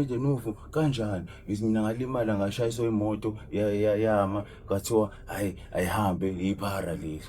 Novu kanjani? Ngithi mina ngalimala ngashayiswa imoto yama kwathiwa hayi ayihambe iphara leli.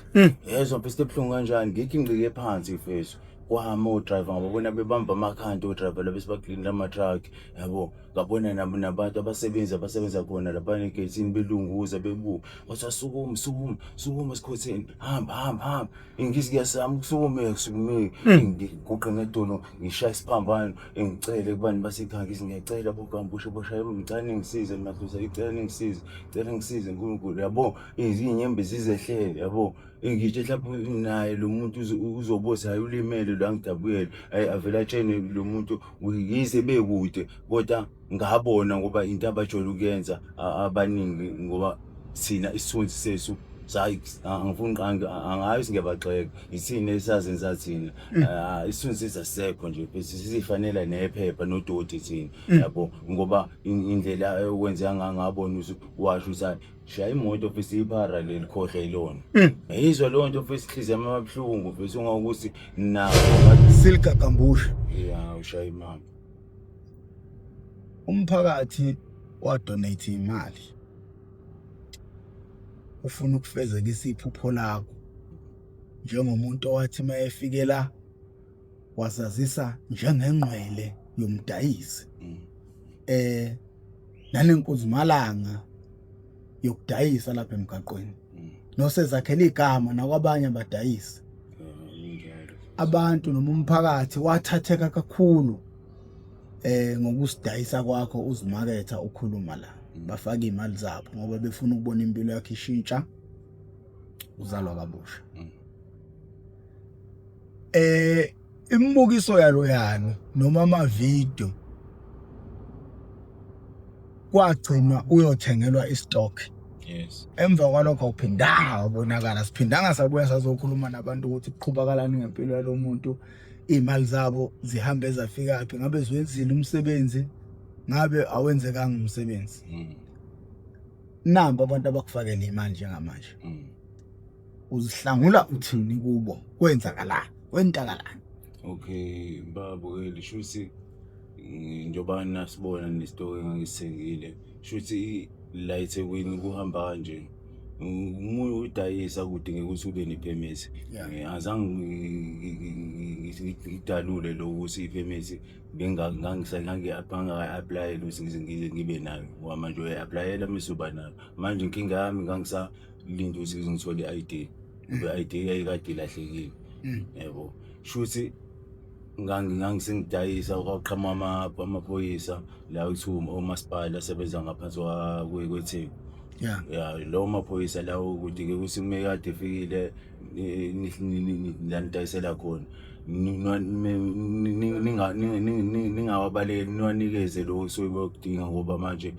Yezwa mfethu ebuhlungu kanjani ngikho ingcike phansi mfethu. Kwama o-driver ngababona bebamba amakhanda o-driver laba esibaklinela ama-truck yabo. Ngabona nabo nabantu abasebenzi abasebenza khona lapha egeyithini belunguza bebuka. Kwathiwa sukuma sukuma sukuma sikhotheni hamba hamba hamba. Ngithi ngiyazama ukusukumeka kusukumeki ngiguqe ngedolo ngishaya isiphambano ngicele kubantu basekhaya ngithi ngiyacela bogambushe boshaya ngicela ningisize madlozi ngicela ningisize ngicela ngisize Nkulunkulu yabo izinyembezi zizehlele yabo ngitshe mhlawumbe naye lo muntu uzobothi hayi ulimele lo angidabukele ayi avele atshene lo muntu yize bekude kodwa ngabona ngoba into abajwayele ukuyenza abaningi ngoba thina isithunzi sethu sayi angifuni qangi angayi singiyabagxeka ithina esazenza thina. Ah, isithunzi sethu asisekho nje bese sizifanela nephepha nodoti thina yabo ngoba indlela okwenzeka ngangabona ukuthi washo ukuthi hayi, shaya imoto futhi iphara leli khohle ilona ngiyizwa leyo nto futhi inhliziyo yami yababuhlungu futhi ungakuthi nabo Silka Gambushe. Ya ushaya imali. Umphakathi wa-donate imali ufuna ukufezekisa iphupho lakho njengomuntu owathi uma efike la wazazisa njengengqwele yomdayisi nanenkuzimalanga yokudayisa lapha emgaqweni nosezakhela igama nakwabanye abadayisi. Abantu noma umphakathi wathatheka kakhulu ngokusidayisa kwakho uzimaketha ukhuluma la bafaka imali zabo ngoba befuna ukubona impilo yakho ishintsha uzalwa kabusha. Imibukiso yalo yalo noma ama video kwagcinwa uyothengelwa istock. Yes. Emva kwalokho awuphindanga wabonakala, siphindanga sabuya sazokhuluma nabantu ukuthi kuqhubakalani ngempilo yalomuntu, iy'mali zabo zihambe zafikaphi, ngabe ziwenzile umsebenzi, ngabe awenzekanga umsebenzi. Nampa abantu abakufakele imali njengamanje. Uzihlangula uthini kubo? Kwenzakalani? Kwentakalani? Okay, babukeli shuthi njengoba nasibona nesitoko engangisithengile shuthi la eThekwini kuhamba kanje uma udayisa kudingeka ukuthi ube nephemithi. Azange ngidalule lo ukuthi iphemithi ngangi-apply-ela ukuthi ngize ngize ngibe nayo ngoba manje uyayi-apply-ela mese uba nayo. Manje inkinga yami ngangisalinde ukuthi ngize ngithole i-I_D ngoba i-I_D yayikade ilahlekile yabo. Shuthi ngangisengidayisa kwaqhamuka amaphoyisa la kuthiwa omasipala asebenza ngaphansi kweTheku. Yeah. Ya lawo maphoyisa lawo kudingeka ukuthi uma kade efikile la nidayisela khona ningawabalekeli niwanikeze lokho osuke bekudinga ngoba manje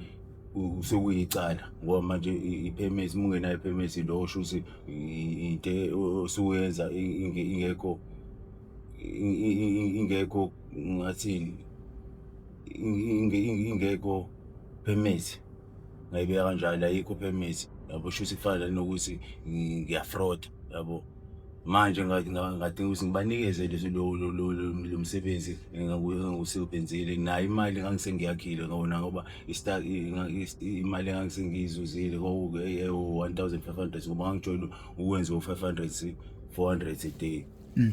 sekuyicala ngoba manje iphemithi uma ungenayo iphemithi lokho sho ukuthi into osuyenza ingekho ingekho ngathini ingekho permit ngayibeka kanjalo ayikho permit yabo shuthi kufana nokuthi ngiyafraud yabo. Manje ngadinga ukuthi ngibanikeze lo msebenzi engangiwusebenzile nayo imali ngangisengiyakhile ngona ngoba imali engangisengiyizuzile kwaku-1 500 ngoba ngangijwayele ukwenza u-500 400 a day.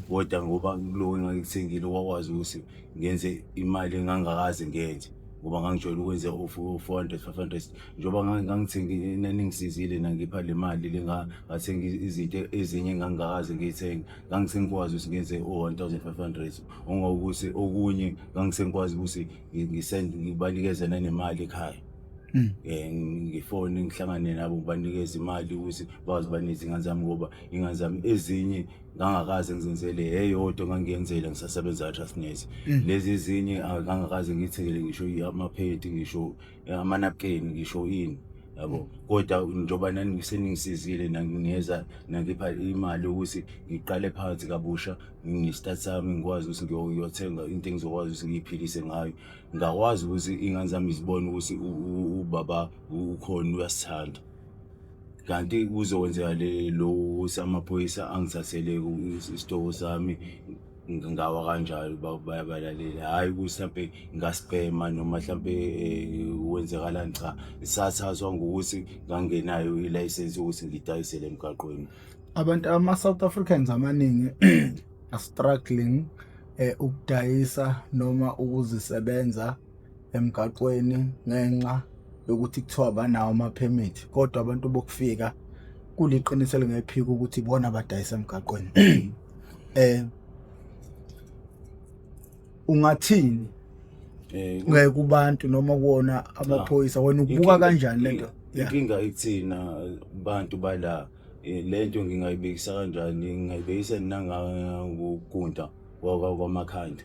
Kodwa ngoba kulo engangikuthengile kwakwazi ukuthi ngenze imali engangingakaze ngiyenze ngoba ngangijwayele ukwenza o-400 500 njengoba ngangithenge naningisizile nangipha le mali le ngathenga izinto ezinye engangingakaze ngiyithenge ngangisengikwazi ukuthi ngenze o-1500 ongawukuthi okunye ngangisengikwazi ukuthi ngisend ngibanikeze nanemali ekhaya. Ngifone ngihlangane nabo ngibanikeze imali ukuthi bakwazi uba nezingane zami ngoba iy'ngane zami ezinye ngangakaze ngizenzele eyodwa engangiyenzela ngisasebenza ka-Transnet. Lezi ezinye ngangakaze ngiyithengele ngisho amaphenti ngisho amanapukeni ngisho ini yabo. Kodwa njengoba seningisizile nangeza nangipha imali yokuthi ngiqale phansi kabusha nge-start sami ngikwazi ukuthi ngiyothenga into engizokwazi ukuthi ngiyiphilise ngayo. Ngakwazi ukuthi iy'ngane zami zibone ukuthi ubaba ukhona uyasithanda. Kanti kuzokwenzeka le lo ukuthi amaphoyisa angithathele isitoko sami. Ngawa kanjalo bayabalaleli, hhayi ukuthi mhlampe ngasibhema noma mhlampe kwenzekalani, cha, sathathwa ngokuthi ngangenayo ilayisensi yokuthi ngidayisele emgaqweni. Abantu ama-South Africans amaningi are struggling ukudayisa noma ukuzisebenza emgaqweni ngenxa yokuthi kuthiwa banawo amaphemithi, kodwa abantu bokufika kuliqiniso elingephiki ukuthi ibona abadayisa emgaqweni. Ungathini ngeke kubantu noma kuwona amaphoyisa, wena ukubuka kanjani lento? Inkinga ikuthina bantu bala, lento ngingayibekisa kanjani? Ngingayibekisa nangokugunda kwamakhanda.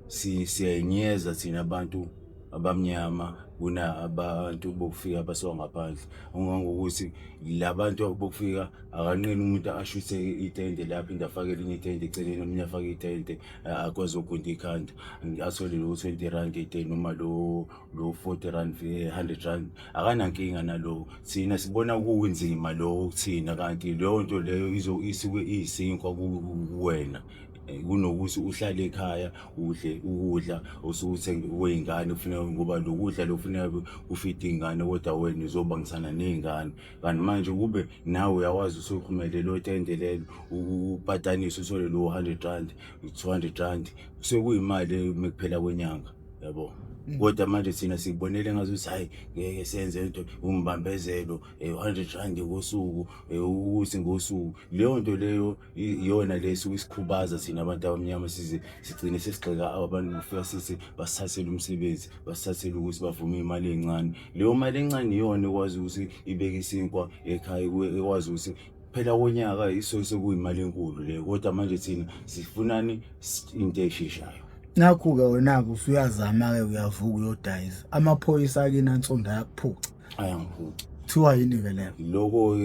Siyayinyeza thina abantu abamnyama kuna abantu bokufika abasuka ngaphandle, ungangokuthi labantu bokufika akanqeni umuntu ashuthe itende la, aphinde afake elinye itende eceleni, omunye afake itende, akwazi ukugunda ikhanda, athole lo R20 a day noma lo R40, R100, akanankinga nalowo. Thina sibona kunzima lokho kuthina, kanti leyo nto leyo isuke iyisinkwa kuwena, kunokuthi uhlale ekhaya udle ukudla osuke uthenge kwey'ngane kufuneka, ngoba lo kudla lo kufuneka kufide iy'ngane, kodwa wena uzobangisana ney'ngane. Kanti manje kube nawe uyakwazi usuxhumele lelo tende lelo, upatanise uthole lo R100, R200, sekuyimali mekuphela kwenyanga, yabo. Kodwa manje thina sikubonele ngazuthi hayi, ngeke senze into umbambezelo, R100 ngosuku, ukuthi ngosuku. Leyo nto leyo iyona le esuke isikhubaza thina abantu abamnyama, size sigcine sesigxeka abantu kufika sithi basithathele umsebenzi, basithathele ukuthi bavume imali encane. Leyo mali encane iyona ekwazi ukuthi ibeke isinkwa ekhaya, ekwazi ukuthi phela konyaka isuke sekuyimali enkulu leyo. Kodwa manje thina sifunani? Into esheshayo. Nakhu-ke wena-ke usuyazama-ke, uyavuka uyodayisa, amaphoyisa akini ansundu ayakuphuca. Ayangiphuca. Kuthiwa yini-ke leyo? Loko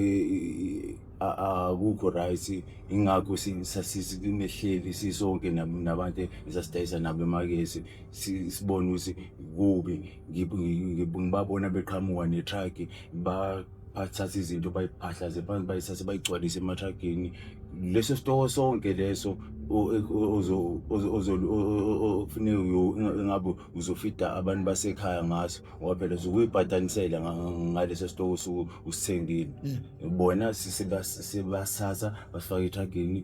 akukho right, ingakho sasinehleli sisonke nabantu esasidayisa nabo emakethe, sibone ukuthi kubi. Ngibabona beqhamuka ne-truck, bathatha izinto bayiphahlaze phansi, bayithathe bayigcwalise ema-truck-ini, leso sitoko sonke leso okufuneka engabe uzofida abantu basekhaya ngaso, ngoba phela usuke uyibhadanisela ngaleso sitoko osuke usithengile. Bona sibasatha basifake e-truck-ini,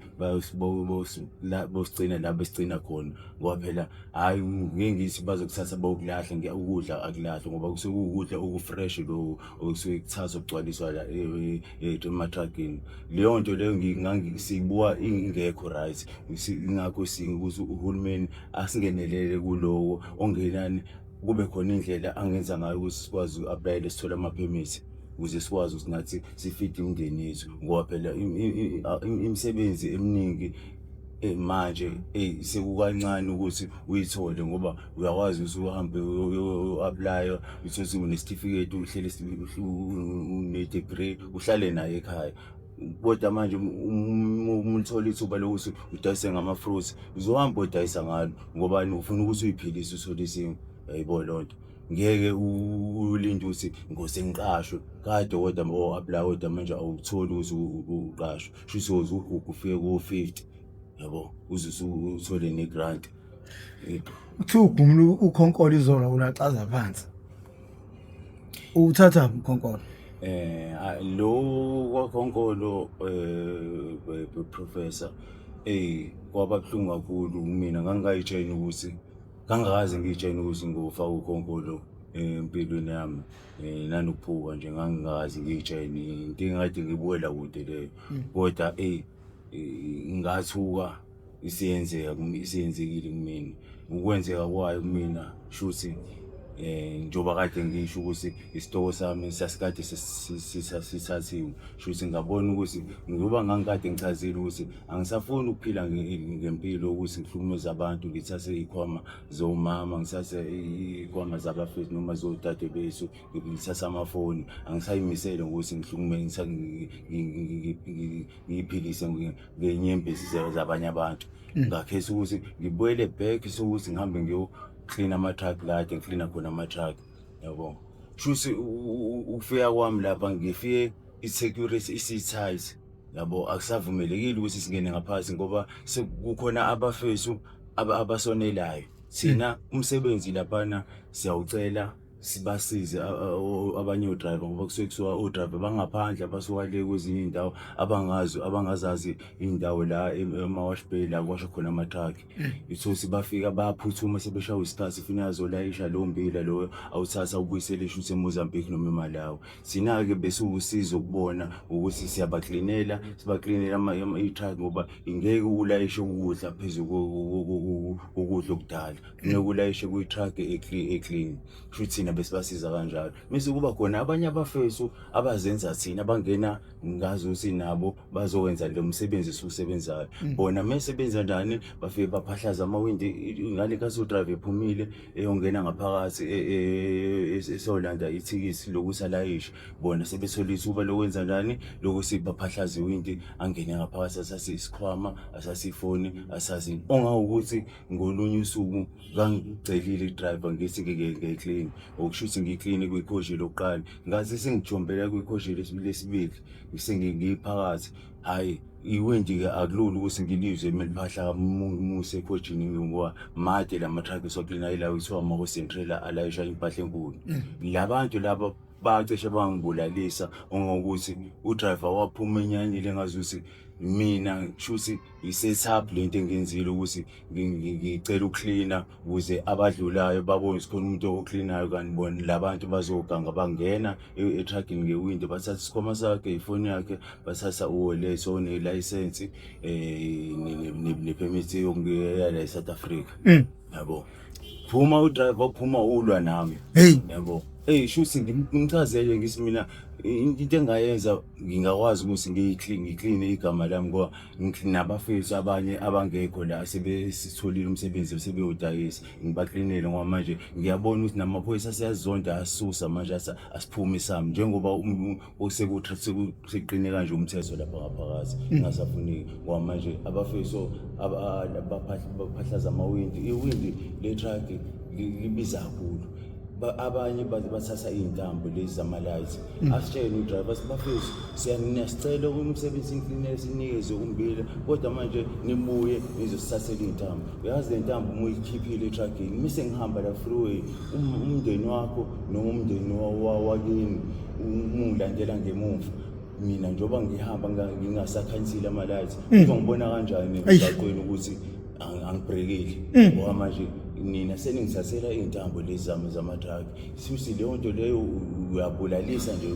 bosigcina la besigcina khona, ngoba phela hhayi, ngeke ngithi bazokuthatha bokulahla, ukudla akulahlwa, ngoba kusuke kuwukudla oku-fresh lokhu okusuke kuthathwa kugcwaliswa la ema-truck-ini. Leyo nto leyo siyibuka ingekho right, ingakho ukuthi uhulumeni asingenelele kuloko, okungenani kube khona indlela angenza ngayo ukuthi sikwazi uku-apply-ela sithole amaphemithi ukuze sikwazi ukuthi nathi sifide imindeni yethu, ngoba phela imisebenzi eminingi manje eyi sekukancane ukuthi uyithole, ngoba uyakwazi ukuthi uhambe uyo-apply-a, uthole ukuthi unesitifiketi, uhleli une-degree, uhlale naye ekhaya. Kodwa manje uma uthola ithuba lokuthi udayise ngama-fruits, uzohamba uyodayisa ngalo, ngobani? Ufuna ukuthi uy'philise, uthole isinkwa, uyayibona leyo nto. Ngeke ulinde ukuthi ngose ngiqashwe kade, kodwa o-apply-a kodwa manje awukutholi ukuthi uqashwe, shuthi uyoze uguge ufike ko-50, yabo, uze uthole ne-grant. Kuthiwa ugumula ukhonkolo izolo ulaxaza phansi. Uwuthathaphi ukhonkolo? Lo kwakhonkolo, professor, kwaba buhlungu kakhulu kumina. Ngangingayitsheni ukuthi ngangingakaze ngiy'tshene ukuthi ngiyofaka ukhonkolo empilweni yami, nanokuphuka nje ngangingakaze ngiy'tshene, into engikade ngiyibukela kude leyo. Kodwa eyi, ngathuka isiyenzeka, isiyenzekile kumina. Ukwenzeka kwayo kumina shuthi njengoba kade ngisho ukuthi isitoko sami sasikade sithathiwe, shuthi ngabona ukuthi ngoba ngangikade ngichazile ukuthi angisafuni ukuphila ngempilo ukuthi ngihlukumeze abantu, ngithathe iy'khwama zomama, ngithathe iy'khwama zabafethu noma zodade bethu, ngithathe amafoni, angisayimisele ngokuthi ngihlukumeze, ngiyiphilise ngenyembezi zabanye abantu. Ngakhetha ukuthi ngibuyele back, sokuthi ngihambe ngiyoklina ama-truck la kade ngiklina khona ama-truck, yabo. Shuthi ukufika kwami lapha ngifike i-security isi-tight. Yabo, akusavumelekile ukuthi singene ngaphakathi ngoba sekukhona abafethu abasonelayo. Thina umsebenzi laphana siyawucela sibasize abanye o-driver ngoba kusuke kusuka o-driver bangaphandle abasuka le kwezinye iy'ndawo abangazi abangazazi iy'ndawo la ema-wash bay la kwasho khona ama-truck. Ithusi bafika bayaphuthuma sebeshawa isikhathi funa azolayisha lowo mbila loyo awuthatha awubuyisele shuthi eMozambique noma eMalawi. Thina-ke besiwusizo kubona ukuthi siyabaklinela, sibaklinela i-truck ngoba ingeke ulayishe ukudla phezu kokudla okudala. Funeka ulayishe kwi-truck e-clean. Kusho ukuthi thina besibasiza kanjalo. Mese kuba khona abanye abafethu abazenza thina abangena ngazi ukuthi nabo bazowenza lo msebenzi esiwusebenzayo. Bona mese benza njani bafike baphahlaza amawindi ngale nkathi u-driver ephumile eyongena ngaphakathi eseyolanda ithikithi lokuthi alayishe, bona sebethola ithuba lokwenza njani lokuthi baphahlaze iwindi angene ngaphakathi athathe isikhwama, athathe ifoni, athathe ongawukuthi ngolunye usuku ngangicelile i-driver ngithi ngiyi-clean okusho ukuthi ngiyi-clean kwikhoshi lokuqala ngathi sengijombela kwikhoshi lesibili sengiphakathi hhayi iwindi-ke akulula ukuthi ngilizwe meliphahla muse ekhojini ngoba made la matruck esiwaklina yilawo kuthiwa ama-concentrator alayisha impahla enkulu. La bantu laba bacishe bangibulalisa ngokuthi u-driver waphuma enyanyile ngazuthi mina shuthi i-setup lento engiyenzile ukuthi ngicela ukuklina ukuze abadlulayo babone ukuthi khona umuntu oklinayo kanti bona labantu bazoganga bangena e-truckini ngewindi bathatha isikhwama sakhe ifoni yakhe bathatha uwallet onelayisensi ne-permit yala e-South Africa. Yabo, phuma u-driver uphuma ulwa nami. Hey. Yabo, hey, shuthi ngimchazele ngithi mina into engayenza ngingakwazi ukuthi ngikline igama lami ngoba nabafethu abanye abangekho la sebesitholile umsebenzi sebeyodayisa ngibaklinele ngoba manje ngiyabona ukuthi namaphoyisa aseyazonda asusa manje asiphume sami njengoba sekuqine kanje umthetho lapha ngaphakathi ngasafuneki ngoba manje abafethu baphahlaza amawindi, iwindi le-truck libiza kakhulu. Abanye bathatha iy'ntambo lezi zamalayithi. Asitshele u-driver bafethu siyasicela umsebenzi niklinele sinikeze umbila kodwa manje nibuye nizosithathela iy'ntambo. Uyazi le ntambo uma uyikhiphile e-truck-ini mise ngihamba la freeway umndeni wakho noma umndeni wakini uma ungilandela ngemuva mina njengoba ngihamba ngingasakhanyisile amalayithi uzongibona kanjani emgaqweni ukuthi angibhrekile ngoba manje nina seningithathela iy'ntambo lezi zami zama-truck. Shuthi leyo nto leyo uyabulalisa nje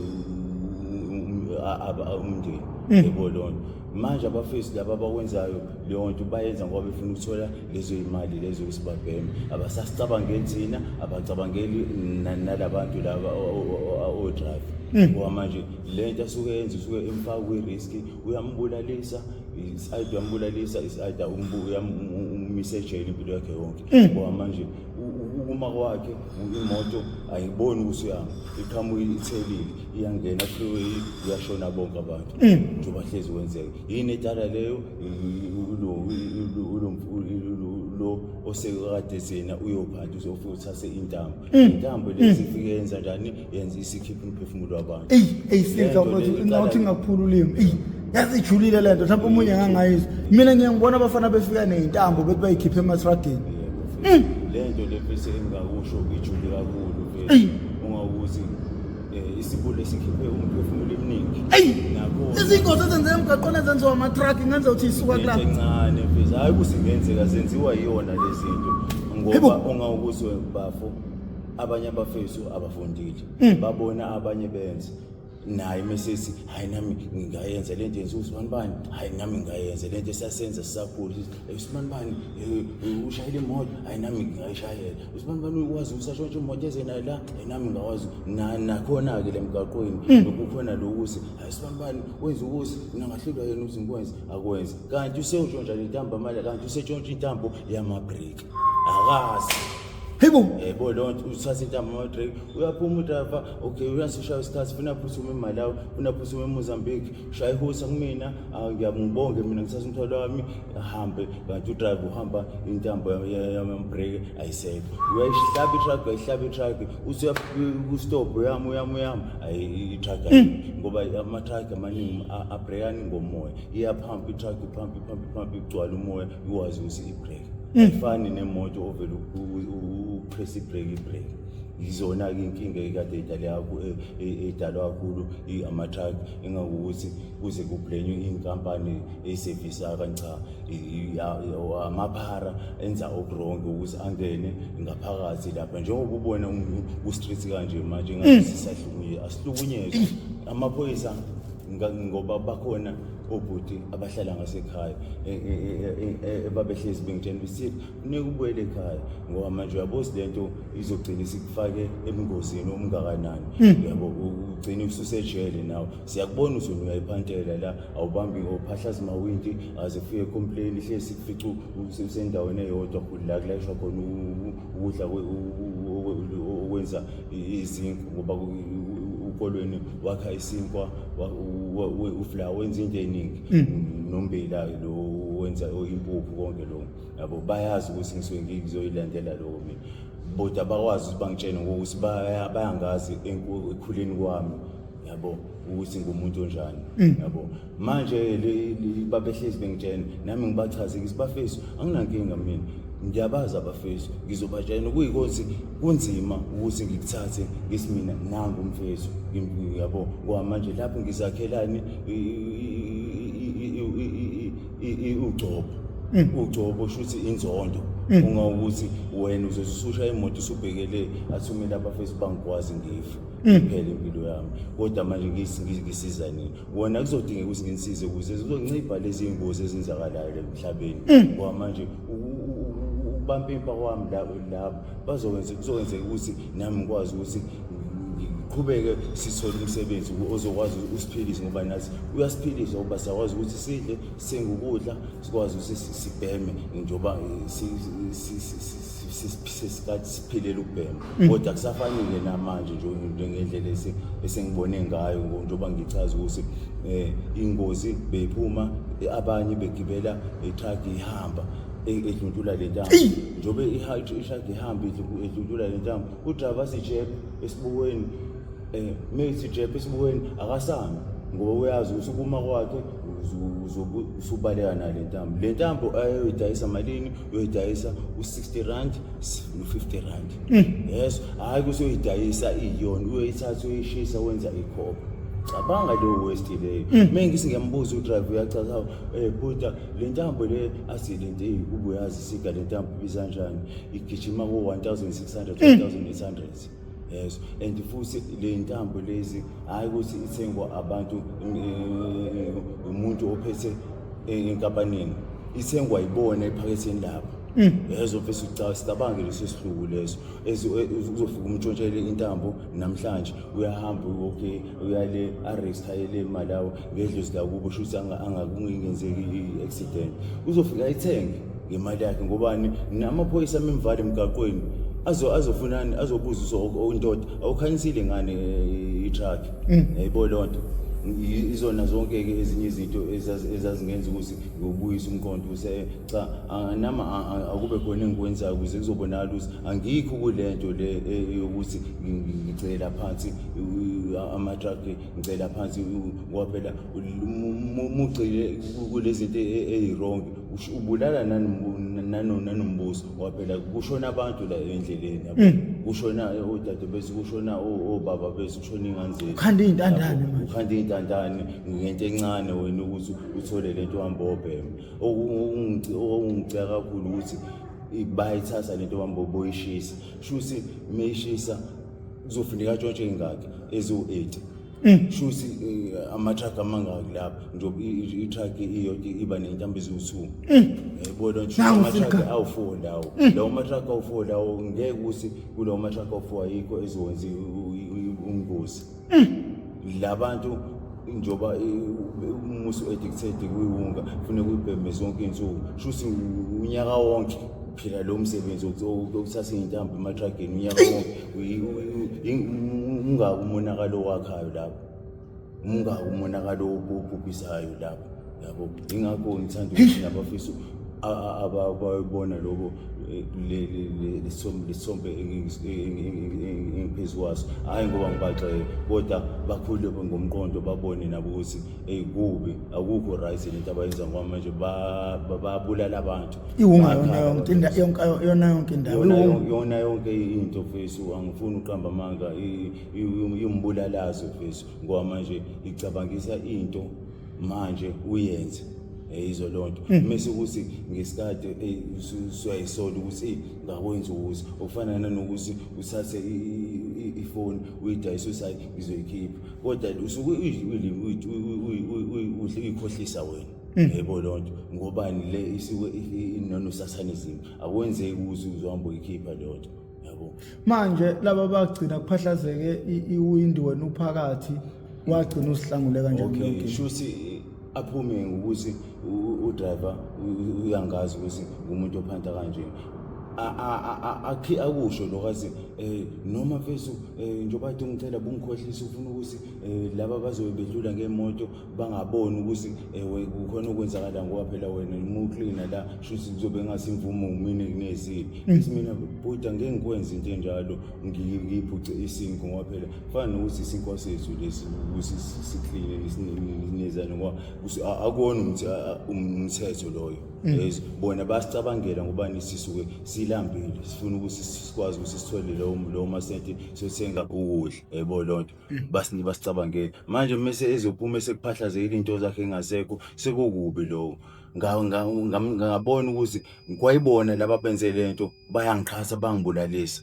umndeni yebo lona. Manje abafethu laba abakwenzayo leyo nto bayenza ngoba befuna ukuthola lezo y'mali lezo ukuthi babheme, abasasicabangeli thina, abacabangeli nalabantu laba o-driver ngoba manje le nto asuke yenza usuke emfaka kwi-risk, uyambulalisa is either uyambulalisa is either umise ejele impilo yakhe yonke ngoba manje ukuma kwakhe imoto ayiboni ukuthi uyama, iqhamuka ithelile iyangena freeway uyashona bonke abantu njengoba hlezi kwenzeka. Yini edala leyo? Lo osekade yena uyophanda uzofika uthathe intambo, intambo lezi ifike yenza njani? Yenza isikhipha umphefumulo wabantu. Eyi, eyi Silver mfethu, nawuthi ngakuphula ulimi. Eyi, yazi ijulile lento, mhlawumbe omunye ngangayizwa. Mina ngiye ngibona abafana befika ney'ntambo bethi bayikhiphe emathragini. Le nto le mfethu engingakusho ijule kakhulu mfethu, ungawukuthi isibule sikhiphe umphefumulo eminingi. Eyi, izingozi ezenzeka emgaqweni ezenziwa ama-truck ngenza ukuthi isuka kulapho. Encane mfethu, hhayi ukuthi ingenzeka zenziwa yiyona lezi zinto ngoba ungawukuthi bafo abanye abafethu abafundile babona abanye benza naye mesithi hayi nami ngingayenza le nto yenziwa usibani bani, hayi nami ngingayenza le nto esasenza sisakhula, usibani bani ushayela imoto, hayi nami ngingayishayela, usibani bani ukwazi usashontsha imoto eze nayo la, hayi nami ngingakwazi. Nakhona-ke le mgaqweni kukhona lokuthi hayi usibani bani wenza ukuthi mina ngahlulwa yena ukuthi ngikwenze, akwenze kanti usewutshontsha le ntambo amali, kanti usetshontsha intambo yama-brake akazi. Hayibo. Yebo, leyo nto, uthatha intambo ama-brake, uyaphuma udrayiva. Okay, uyasishaya isikhathi, funa phuthume eMalawi, funa phuthume eMozambique, shaya ihusa kumina. Ah, ngiyabonge mina, ngithatha umthwalo wami ahambe, kanti udrayiva uhamba intambo yama-brake ayisekho. Uyayihlaba i-truck, uyayihlaba i-truck, uthi ku-stop, uyama, uyama, uyama, ayi, i-truck ayimi, ngoba ama-truck amaningi abrekani ngomoya. Iyaphampa i-truck, iphampa, iphampa, iphampa, igcwala umoya, ikwazi ukuthi i-brake. Ayifani nemoto ovele upress i-brake, i-brake. Yizona-ke inkinga ekade edalwa kakhulu ama-truck, engakuthi kuze kublenywe iy'nkampani ey'sevisayo, kanti cha, amaphara enza oku-wrong ukuthi angene ngaphakathi lapha, njengoba ubona ku-street kanje manje ngathi sisahlukunyezwa. Asihlukunyezwa amaphoyisa ngoba bakhona obhuti abahlala ngasekhaya ebabehlezi bengitshela ukuthi kufuneka ubuyele ekhaya, ngoba manje uyabozi le nto izogcina isikufake ebungozini omngakanani, yabo, ugcine ususejele nawe. Siyakubona uzona uyayiphantela la, awubambi, awuphahlazi mawindi, aze kufike complain, ihlezi sikufica usendaweni eyodwa la kulayishwa khona ukudla okwenza izinkwa, ngoba ukolweni wakha isinkwa, uflour wenza into eningi, nombila lo wenza impuphu, konke lokho, yabo. Bayazi ukuthi ngisuke ngizoyilandela lokho mina, bodwa bakwazi ukuthi bangitshene ngokuthi bayangazi ekukhuleni kwami, yabo, ukuthi ngumuntu onjani, yabo. Manje babehlezi bengitshena, nami ngibachaze ngithi, bafethu, anginankinga mina, ngiyabazi abafethu, ngizobatshena. Kuyikothi kunzima ukuthi ngikuthathe ngithi mina nangu umfethu, yabo, ngoba manje lapho ngizakhelani ugcobo, ugcobo shuthi inzondo, ungawukuthi wena uzosusha imoto usubhekele athumele abafethu bangikwazi, ngife, iphele impilo yami. Kodwa manje ngisiza nini wona? Kuzodingeka ukuthi nginisize ukuze zizoncipha lezi iy'ngozi ezenzakalayo la emhlabeni, ngoba manje ukubampimpa kwami labo bazokwenza, kuzokwenzeka ukuthi nami ngikwazi ukuthi ngiqhubeke, sithole umsebenzi ozokwazi usiphilise, ngoba nathi uyasiphilisa, ngoba siyakwazi ukuthi sidle, sithenge ukudla, sikwazi ukuthi sibheme, njengoba sesikade siphilela ukubhema. Kodwa kusafanele namanje njengendlela esengibone ngayo, njengoba ngichaza ukuthi ingozi beyiphuma, abanye begibela i-truck ihamba edluntula le ntambo. Njengoba i-truck ihamba edluntula le ntambo, udrayiva asijebe esibukweni, meyithi jebe esibukweni, akasami, ngoba uyazi ukuthi ukuma kwakhe uzobe usubaleka nale ntambo. Le ntambo ayoyidayisa malini? Uyoyidayisa u-60 rand no-50 rand. Yes, hhayi ukuthi uyoyidayisa iyona, uyoyithatha uyoyishisa, wenza ikhopha. Cabanga leyo waste leyo. Uma ngithi ngiyambuza udrayiva, uyachaza, buta, le ntambo le, athi le nto eyi kube uyazi isiga le ntambo ibiza kanjani, igijima ko-1600, 1800. Yes, and futhi le ntambo lezi, hhayi ukuthi ithengwa abantu, umuntu ophethe enkampanini, ithengwa yibona ephaketheni lapho. Yezo mfethu, sicabange leso sihluku leso. Uzofika umtshontshele intambo namhlanje, uyahamba, okay, uyale arestayele imali yawo ngedlozi lakubo, shuthi angakungenzeki i-accident, uzofika ayithenge ngemali yakhe. Ngobani? Namaphoyisa amemvale emgaqweni azofunani? Azobuza indoda, awukhanyisile ngane i-truck? Yayibo loo nto. Izona zonke-ke ezinye izinto ezazingenza ukuthi ngiwubuyise umqondo ukuthi cha, nami akube khona engikwenzayo ukuze kuzobonakala ukuthi angikho kule nto le yokuthi ngicela phansi ama-truck, ngicela phansi, ngoba phela mugcile kulezi zinto eyi-wrong, ubulala nanombuso, ngoba phela kushona abantu la endleleni, yabo. Kushona odade bethu, kushona obaba bethu, kushona iy'ngane zethu. Ukhanda iy'ntandane Yabo, manje. Ukhanda iy'ntandane ngento encane wena ukuthi uthole lento, uhambe obhema. Okungicika kakhulu ukuthi bayayithatha lento, uhambe boyishisa, shuthi meyishisa kuzofuneka atshontshe ingaki eziwu-8, shuthi ama-truck amangaki lapha, njengoba i-truck iyodwa iba ney'ntambo eziwu-2, yayibona nje. Nangu ama-truck Fika. awu-4 lawo, lawo ma-truck awu-4 lawo, ngeke ukuthi kulawo ma-truck awu-4 ayikho ezokwenza umgosi labantu, njengoba umusu addicted kwiwunga, kufuneka uyibheme zonke iy'nsuku, shuthi unyaka wonke. Phila lo msebenzi wokuthatha iy'ntambo ematrageni unyaka wonke, ungaki umonakalo owakhayo lapho, ungaki umonakalo obhubhisayo lapho, yabo. Ingakho ngithanda ukuthi nabafisa abayibona lobo lesithombe engiphezu kwaso, hhayi ngoba ngibaxeke, kodwa bakhule ngomqondo, babone nabo ukuthi eyi kubi, akukho right lento abayenza, ngoba manje babulala abantu. Iwunga yona yonke yona yonke indawo. Yona yonke into mfethu, angifuni uqamba amanga, iwumbulalazwe mfethu, ngoba manje icabangisa into manje uyenze yizo loo nto, mese ukuthi ngesikade usuyayisola ukuthi eyi ngakwenza ukuthi okufana nanokuthi uthathe ifoni uyidayise, uthi hayi ngizoyikhipha, kodwa usuke uyikhohlisa wena, yebo loo nto, ngobani le isuke inonosathanism, akwenzeki ukuthi uzohamba uyikhipha leyo nto, yabo. Manje laba bagcina kuphahlazeke iwindi wena uphakathi, wagcina usihlangule kanjani? Okay. Yonke? Shuthi aphume ngokuthi udriver uyangazi ukuthi ngumuntu ophanta kanje, akhi akusho lokho, athi noma mfethu, njengoba kade ungicela bungikhohlisa, ufuna ukuthi laba bazobe bedlula ngemoto bangaboni ukuthi kukhona okwenzakala, ngoba phela wena uma uklina la shuthi kuzobe ngasi imvumo mina kunezile. Ngithi mina, bhuti, angeke ngikwenze into enjalo, ngiyiphuce isinkwa, ngoba phela kufana nokuthi isinkwa sethu lesi ukuthi sikline sinezane, ngoba akuwona umthetho loyo. Yes, bona basicabangela ngoba sisuke silambile, sifuna ukuthi sikwazi ukuthi sithole lowo masenti siyothenga ukudla, yebo loo nto. Basicabangela manje mase ezophuma sekuphahlazekile into zakhe engasekho, sekukubi lokho. Ngabona ukuthi kwayibona laba benze lento bayangiqhasa, bangibulalisa,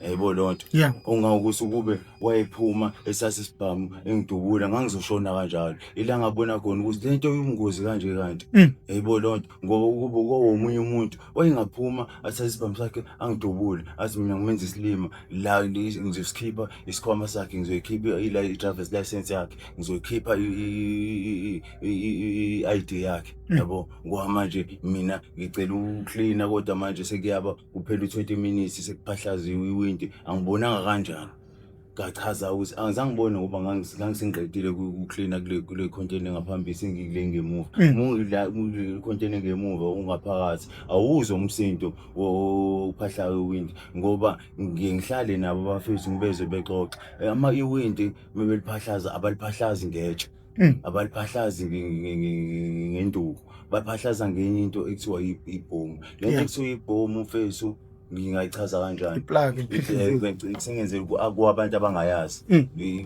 yebo loo nto. Ongawukuthi ukube wayephuma esase isibhamu engidubula, ngangizoshona kanjalo. Ila ngabona khona ukuthi lento iyingozi kanje kanti, yebo loo nto, ngoba ukube kowomunye umuntu wayengaphuma athathe isibhamu sakhe angidubule, athi mina ngimenza isilima la, ngizosikhipha isikhwama sakhe, ngizoyikhipha i-driver's license yakhe, ngizoyikhipha i-ID yakhe, yabo. Ngoba manje mina ngicela ukuklina, kodwa manje sekuyaba kuphela u-20 minutes sekuphahlaziwe iwindi, angibonanga kanjani. Ngachaza ukuthi angizange ngibone ngoba ngangisengiqedile ukuklina kule container ngaphambili, sengikule ngemuva. Uma kule container ngemuva ungaphakathi awuzwa umsindo wophahlayo iwindi, ngoba ngiye ngihlale nabo abafethu ngibezwe bexoxa. Ama iwindi mebeliphahlaza abaliphahlazi ngetshe, abaliphahlazi ngenduku, baphahlaza ngenye into ekuthiwa ibhomu. Le nto ekuthiwa ibhomu mfethu, ngingayichaza kanjani? Iplug. Sengenzela kubantu abangayazi,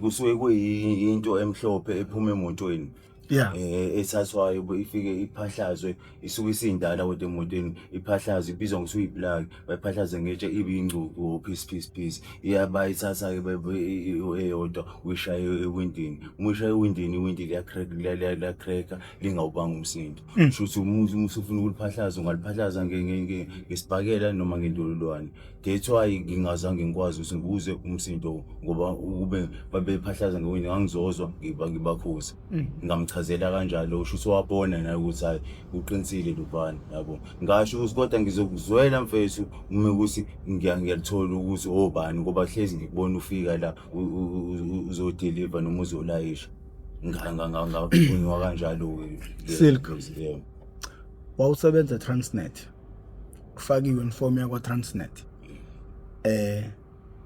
kusuke kuyinto emhlophe ephuma emotweni, ethathwayo ifike iphahlazwe, isuke isindala kodwa emotweni, iphahlazwe, ibizwa ngokuthi uyiplug, bayiphahlaze ngetshe ibe ingcucu, piece piece piece. Iyabayithatha-ke eyodwa, uyishaye ewindini. Uma uyishaye ewindini, iwindi liyacrack-a, lingawubanga umsindo. Kusho ukuthi uma usufuna ukuliphahlaza ungaliphahlaza ngesibhakela noma ngendololwane. That's why ngingazange ngikwazi ukuthi ngikuze umsindo, ngoba ukube babephahlaza ngewindi ngangizozwa, ngibakhuza. Ngamchazela kanjalo, usho ukuthi wabona naye ukuthi hayi uqinisile lobani, yabo. Ngasho ukuthi kodwa ngizokuzwela mfethu uma ukuthi ngiyalithola ukuthi obani, ngoba hlezi ngikubona ufika la uzodeliver noma uzolayisha. Ngavunywa kanjalo-ke. Silk. Yebo. Wawusebenza eTransnet, ufake i-uniform yakwa Transnet.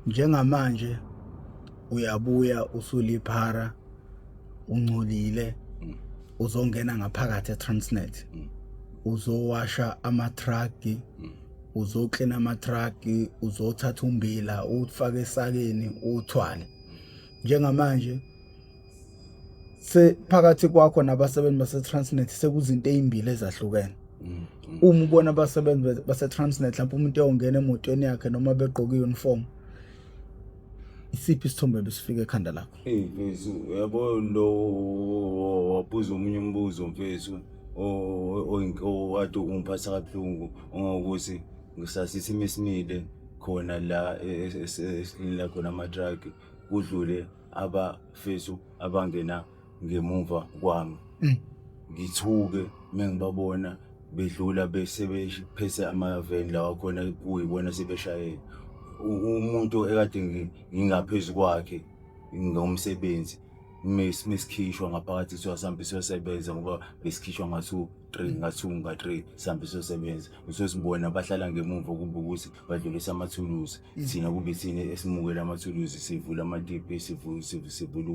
Njengamanje uyabuya usuliphara, ungcolile, uzongena ngaphakathi eTransnet, uzowasha ama-truck, uzoklina ama-truck, uzothatha umbila ufake esakeni uthwale. Njengamanje se phakathi kwakho nabasebenzi base-Transnet sekuzinto ezimbili ezahlukene. Uma ubona abasebenzi base-Transnet, mhlawumbe umuntu eyongena emotweni yakhe noma begqoke i-uniform, isiphi isithombe besifika ekhanda lakho? Hey mfethu, yabo lo wabuza omunye umbuzo mfethu owade ungiphatha kabuhlungu, ongokuthi ngisasithi mesimile khona la esiklinela khona ama-truck, kudlule abafethu abangena ngemuva kwami, ngithuke mengibabona. Bedlula bese bephethe amaveni lawa khona kuyibona sebeshayela. Umuntu ekade ngingaphezu kwakhe ngomsebenzi mesikhishwa ngaphakathi kuthiwa sihambe siyosebenza ngoba besikhishwa nga-two three, nga-two nga-three sihambe siyosebenza. Usosibona bahlala ngemumva kube ukuthi badlulisa amathuluzi, thina kube thina esimukela amathuluzi, sivula amatipi, sivula ukuthi sivula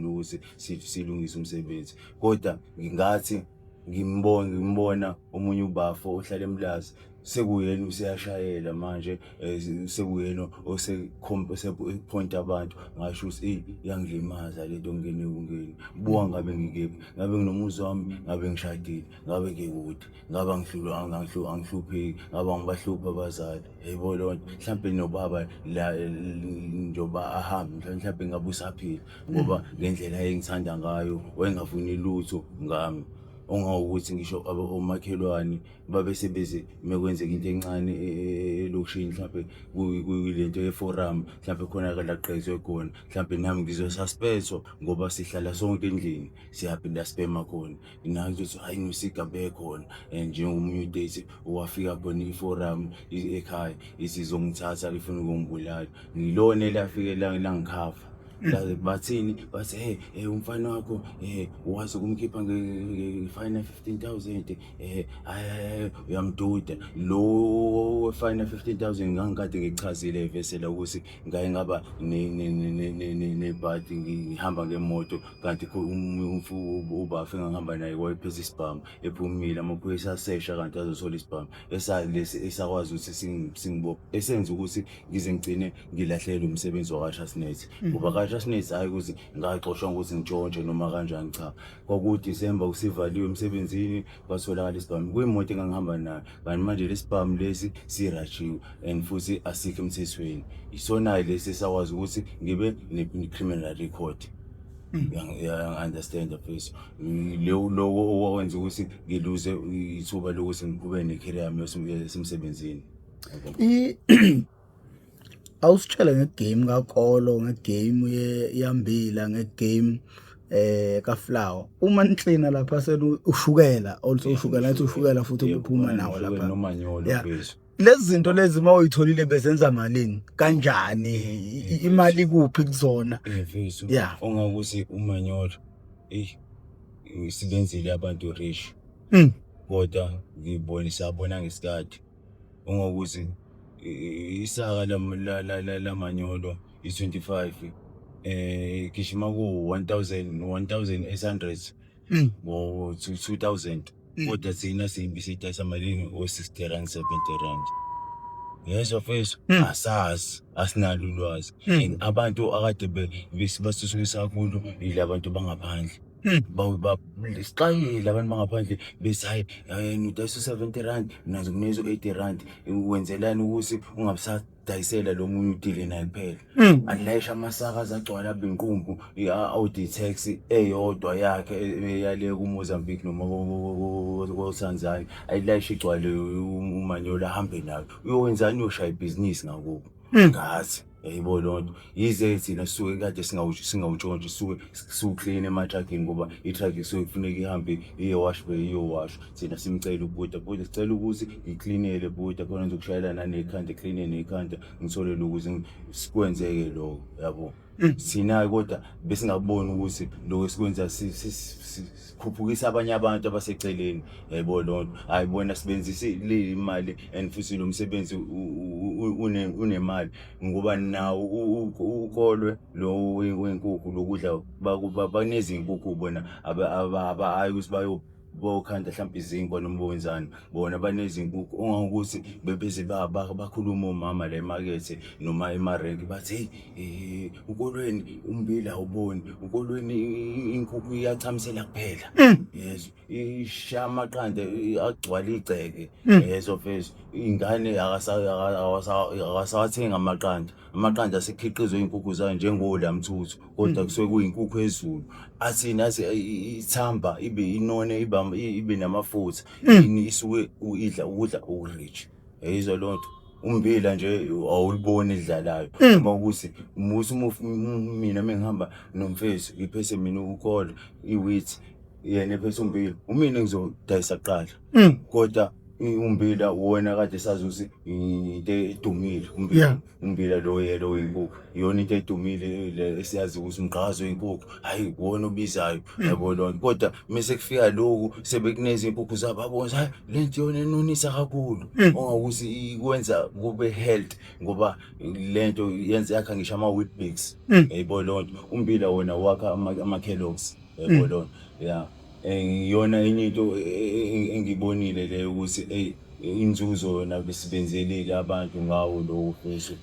ukuthi silungise umsebenzi. Kodwa ngingathi ngimbona omunye ubafo ohlala eMlazi, sekuyena useyashayela manje, sekuyena osephonta abantu. Ngasho ukuthi eyi, iyangilimaza lento ngene kungeni. Buka ngabe ngikephi, ngabe nginomuzi wami, ngabe ngishadile, ngabe ngikude, ngabe angihlupheki, ngabe angibahluphi abazali. Yebo loo nto, mhlampe nobaba la njengoba ahambe, mhlampe ngabe usaphila ngoba ngendlela ayengithanda ngayo wayengafuni lutho ngami. Ongawukuthi ngisho omakhelwane babe sebeze mekwenzeka into encane elokishini, mhlampe kuyilento ye-forum, mhlampe khona la kugqezwe khona, mhlampe nami ngizosuspectwa ngoba sihlala sonke endlini, siyaphinda sibhema khona. Nayo ukuthi hayi ngisigabe khona njengomunye udate owafika khona i-forum ekhaya isizongithatha ifuna ukungibulala, ngilona elafike langikhava. Bathini? Bathi hey, umfana wakho wazi ukumkhipha nge-fine 15,000, hayi uyamduda lo fine 15,000. Ngangikade ngichazile vese la ukuthi ngaye ngaba nebhadi ngihamba ngemoto, kanti ubafe engangihamba naye wayephethe isibhamu, ephumile amaphoyisa asesha kanti azothola isibhamu esalesi esakwazi ukuthi singibophe, esenza ukuthi ngize ngigcine ngilahlelwe umsebenzi wakwa-Transnet. Ngoba ka-Transnet hhayi ukuthi ngaxoshwa ukuthi ngitshontshe noma kanjani, cha, kwakuDisemba kusivaliwe emsebenzini, kwatholakala isibhamu kuyimoto engangihamba nayo, kanti manje lesibhamu lesi sirajiwe and futhi asikho emthethweni. Isona lesi esakwazi ukuthi ngibe ne-criminal record. Uyangi-understand mfethu? Loko okwenza ukuthi ngiluze ithuba lokuthi ngiqhubeke ne-career yami yasemsebenzini. Awusitshele nge-game kakolo, nge-game yambila, nge-game kaFlower. Uma niklina lapha senu ushukela also, ushukela nathi, ushukela futhi ubuphuma nawo lapha. Nomanyolo mfethu. Lezi zinto lezi uma uyitholile bezenza malini, kanjani, imali kuphi kuzona? Mfethu, ongakuthi umanyolo, eyi, isebenzile abantu rich. Kodwa ngibone sabona ngesikhathi ungokuthi isaka lamanyolo i-25 gijima ku 1000 1800 ngo 2000, kodwa thina sidayisa malini? O-60 rand, 70 rand. Yezwa mfethu, asazi, asinalo ulwazi. And abantu akade basithuthukisa kakhulu yila bantu bangaphandle. Sixakile abantu bangaphandle bethi hayi, nudayisa u-70 rand, nazo kunezo 80 rand, wenzelani ukuthi ungabisadayisela lo munye, udile naye kuphela. Alayisha amasaka azagcwala abe inqumbu i-Audi taxi eyodwa yakhe eyale kuMozambique noma ko-Tanzania, ayilayishe igcwale umanyolo, ahambe nayo. Uyowenzani? Uyoshaya ibhizinisi ngakubo ngathi yayibo loo nto. Yize thina sisuke kade singawutshontshi, sisuke siwuklina emathrakini ngoba i-truck isuke kufuneka ihambe iye-wash bay, iyowashwa. Thina simcela ubuda, buda, sicela ukuthi ngiklinele buda khona ngizokushayela nanekhanda, kline nekhanda, ngithole ukuze sikwenzeke lokho, yabo. Thina kodwa besingakuboni ukuthi lokho esikwenza sikhuphukisa abanye abantu abaseceleni, yayibona loo nto. Hayi bona, sibenzise le imali and futhi lo msebenzi unemali ngoba nawo ukolwe lo wenkukhu lokudla, banezinkukhu bona, hayi ukuthi bayo bokhanda mhlawumbe izinkwa noma bowenzani, bona banezinkukhu. Ongangokuthi bebeze bakhuluma omama la emakethe noma emarenki, bathi hey, ukolweni umbila awuboni, ukolweni inkukhu iyachamisela kuphela, yezwa, ishaya amaqanda agcwala igceke, yezwa mfethu. Ingane akasawathengi amaqanda, amaqanda asekhiqizwe iy'nkukhu zayo njengolamthuthu, kodwa kusuke kuyinkukhu ezulu, athi nathi ithamba ibe inone, ibe namafutha, ini isuke idla ukudla oku-rich, yayizwa loo nto. Umbila nje awuliboni edlalayo uma ukuthi musi mina mengihamba nomfethu ngiphethe mina ukolo i-wheat. Yena ephethe umbila, umina ngizodayisa kuqala. Kodwa umbila uwona kade sazi ukuthi into edumile umbila. Umbila lo yelo wenkukhu iyona into edumile le esiyazi ukuthi umgqazo wenkukhu, hayi, uwona obizayo, yabo lona. Kodwa mase kufika lokhu sebekuneza inkukhu zabo, abona hayi, lento iyona enonisa kakhulu, ongakuthi ikwenza kube health, ngoba lento yenza yakha ngisho ama-Weet-Bix, yayibona lonto. Umbila wona wakha ama-Kellogg's, yayibona lonto. Ya, iyona enye into engibonile leyo, ukuthi ey, inzuzo yona besibenzelile abantu ngawo lowo fesu.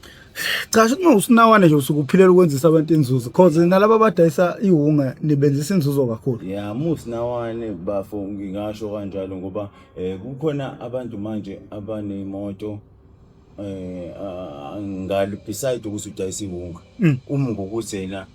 Cha, shuthi uma usinawane nje usuke uphilela ukwenzisa abantu inzuzo, cause nalaba abadayisa iwunga nibenzisa inzuzo kakhulu. Ya, musinawane bafo, ngingasho kanjalo, ngoba kukhona abantu manje abanemoto ngalo, beside ukuthi udayisa iwunga, uma ngokuthi yena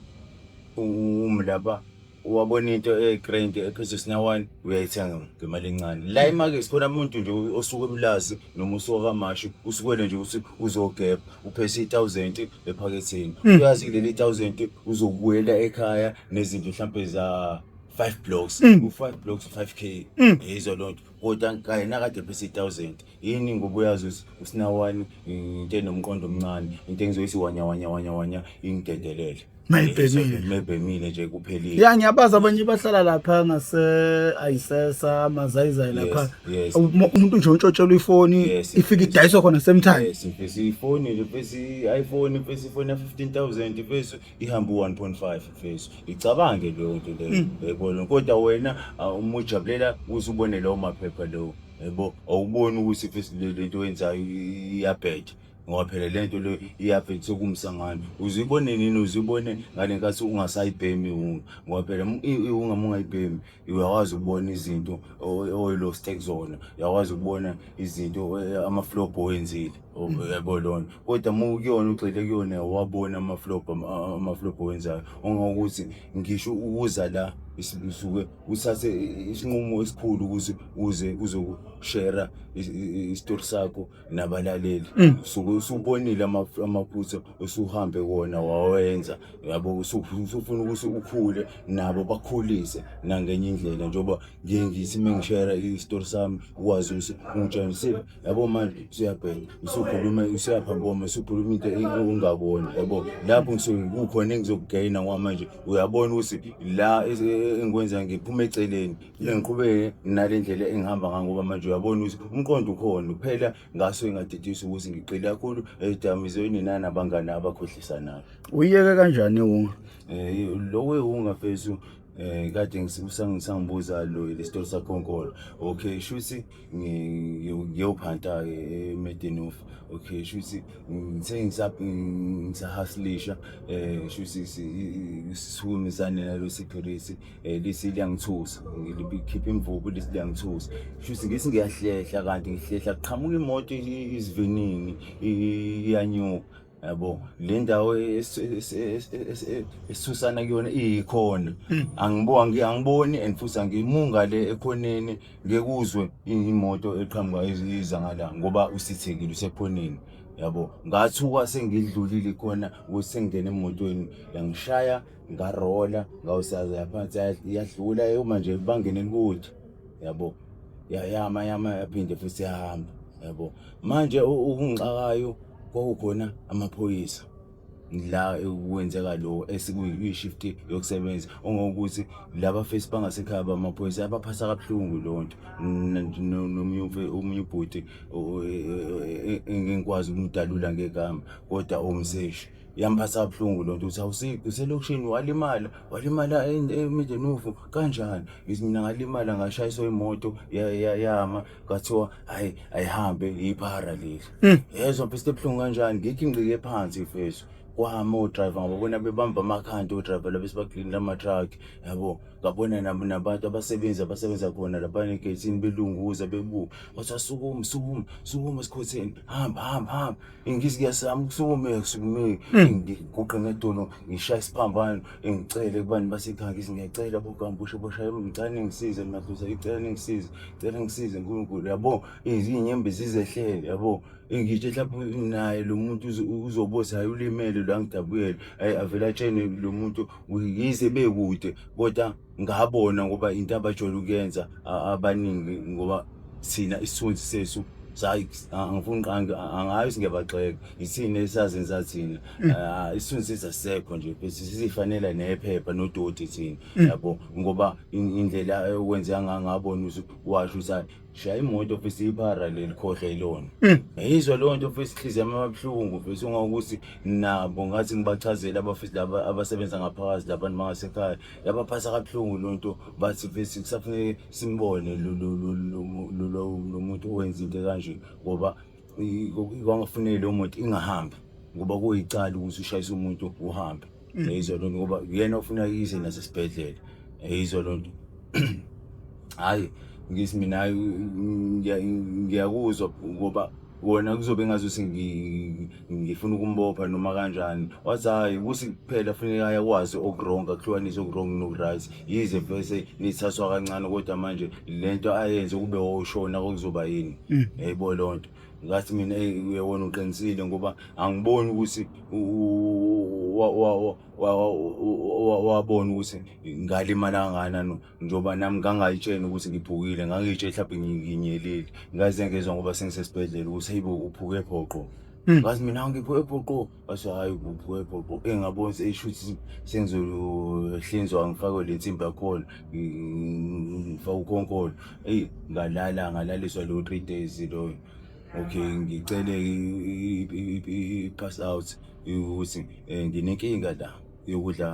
umi lapha wabona into e-grand ephethe sinawane, uyayithenga ngemali encane. La emakethe khona umuntu nje osuke emlazi noma usuka kamashu, usukele nje ukuthi uzogebha, uphethe i-1000 ephaketheni, uyazi leli 1000 uzobuyela ekhaya nezinto mhlampe za 5 blocks, u-5 blocks 5K, yizwa lonto. Kodwa kanye nakade ephethe i-1000 yini, ngoba uyazi ukuthi usinawani into enomqondo omncane, into engizoyithi wanya wanya wanya wanya ingidedelele. Mayibhemile. Mayibhemile nje, kuphelile. Ya, ngiyabazi abanye bahlala lapha ngase ayisesa amazayizayi lapha. Umuntu nje untshontshelwa ifoni, ifike idayiswa khona same time. Yes, mfesi, ifoni nje mfesi, i-iPhone mfesi, ifoni ya 15,000 mfesi, ihamba u-1.5 mfesi. Icabange leyo nto leyo, yayibona. Kodwa wena uma ujabulela ukuthi ubone lawo maphepha lewo, yabo, awuboni ukuthi mfesi le nto oyenzayo iyabheda, ngoba phela le nto le iyabheda, sekumsangano. Uzuyibone nini? Uzuyibone ngale nkathi ungasayibhemi iwunga, ngoba phela iwunga uma ungayibhemi uyakwazi ukubona izinto oyi-lost kuzona, uyakwazi ukubona izinto ama-flop owenzile, yabo lona. Kodwa uma ukuyona, ugxile kuyona, wabona ama-flop owenzayo, ongakuthi ngisho ukuza la usuke uthathe isinqumo esikhulu ukuthi uze uzokushera isitori sakho nabalaleli, usuke usubonile amaphutha osuhambe kona wawenza, yabo. Usufuna ukuthi ukhule nabo, bakhulise nangenye indlela, njengoba ngiye ngithi uma ngishera isitori sami, ukwazi ukuthi ungitshele, yabo, manje usuyabheka, usukhuluma, usuyaphamboma, usukhuluma into ongaboni, yabo. Lapho ngisuke kukhona engizokugayina, ngoba manje uyabona ukuthi la engikwenza ngiphuma eceleni, ngiqhubeke nale ndlela engihamba ngayo, ngoba manje uyabona ukuthi umqondo ukhona kuphela. Ngasuke ngadidisa ukuthi ngigxile kakhulu ey'dakamizweni nanabangani abakhohlisanayo. Uyiyeke kanjani iwunga? Lo wewunga mfethu, kade ngisangibuza lo lesitori sakhonkolo. Okay, shuthi ngiyophanta-ke eMedianof. Okay, shuthi ngithe ngisahasilisha, shuthi sisukumisane nalo security, lisi liyangithusa, ngilikhipha imvubu, lisi liyangithusa. Shuthi ngithi ngiyahlehla, kanti ngihlehla kuqhamuka imoto isivinini iyanyuka, yabo. Le ndawo esithusana kuyona iyikhona, angiboni, angiboni, and futhi angimunga le ekhoneni, ngeke uzwe imoto eqhamuka iza ngala, ngoba usithekile usekhoneni, yabo. Ngathuka sengidlulile khona ukuthi sengingena emotweni, yangishaya, ngarola, ngawusaza yaphansi, yadlula uma nje bangene kude, yabo, yayama yama, yaphinde futhi yahamba, yabo. Manje okungixakayo kwakukhona amaphoyisa la kwenzeka lo esikuyi-shift yokusebenza, ongokuthi laba face bangasekhaya bamaphoyisa abaphatha kabuhlungu leyo nto. Nomunye omunye ubhuti engikwazi ukumdalula ngegama, kodwa umseshi, yamphatha kabuhlungu loo nto, ukuthi awusikho uselokishini, walimala, walimala eMidenufu kanjani? Ngithi mina ngalimala, ngashayiswa imoto, yama, kwathiwa hayi, ayihambe, iphara leli. Yezwa mfethu, ebuhlungu kanjani, ngikho ingcike phansi mfethu. Kwami o-driver ngababona bebamba amakhanda o-driver laba esibaklini lama-truck, yabo. Ngabona nabantu abasebenzi abasebenza khona lapha egeyithini belunguza, bebuka, wathi sukuma, sukuma, sukuma esikhotheni, hamba, hamba, hamba. Ngithi ngiyasama ukusukuma, kusukumeki, ngiguqe ngedolo, ngishaya isiphambano, ngicele kubantu basekhaya, ngithi ngiyacela bogambushe boshaya, ngicela ningisize madlozi, ngicela ningisize, ngicela ngisize uNkulunkulu, yabo. Izinyembezi zizehlele, yabo. Ngisho mhlawumbe naye lo muntu uzobothi hayi ulimele lo angidabukele, hhayi avele atshene lo muntu yize bekude kodwa ngabona ngoba into abajwayele ukuyenza abaningi ngoba thina isithunzi sethu sayi angifuni angayi ukuthi ngiyabagxeka yithina esazenza thina. Ah, isithunzi sethu asisekho nje bese sizifanela nephepha nodoti thina yabo ngoba indlela okwenzeka ngabona ukuthi washo ukuthi hayi, shaya imoto futhi iphara leli khohle ilona. Ngiyizwa leyo nto futhi inhliziyo yami yababuhlungu futhi ungakuthi nabo ngathi ngibachazele abafisi laba abasebenza ngaphakathi labantu bangasekhaya yabaphatha kabuhlungu loo nto bathi futhi kusafuneke simbone lo muntu owenza into ekanje ngoba kwangafuneki leyo moto ingahambi ngoba kuyicala ukuthi ushayise umuntu uhambe. Yayizwa loo nto ngoba uyena ofuna ize nasesibhedlela. Yayizwa loo nto. Hhayi ngithi mina hhayi ngiyakuzwa ngoba wona kuzobe engazuthi ngifuna ukumbopha noma kanjani. Wathi hhayi ukuthi kuphela kufuneka akwazi oku-wrong akuhlukanise oku-wrong noku-right. Yize vese nithathwa kancane kodwa manje le nto ayenze kube woshona kwakuzoba yini. Yayibo leyo nto. Ngathi mina eyi uyabona uqinisile ngoba angiboni ukuthi wabona ukuthi ngalimala kangakanani njengoba nami ngangayitsheni ukuthi ngiphukile ngangiyitshela mhlawumbe nginyelile ngaze ngezwa ngoba sengisesibhedlela ukuthi hayibo uphuke phoqo. Ngathi mina ngiphuke phoqo, wathi hhayi uphuke phoqo. Engabona ukuthi shuthi sengizohlinzwa ngifakwe le nsimbi yakhona ngifake ukhonkolo. Eyi ngalala ngalaliswa lo 3 days loyo. Okay, ngicele i-pass out ukuthi nginenkinga la yokudla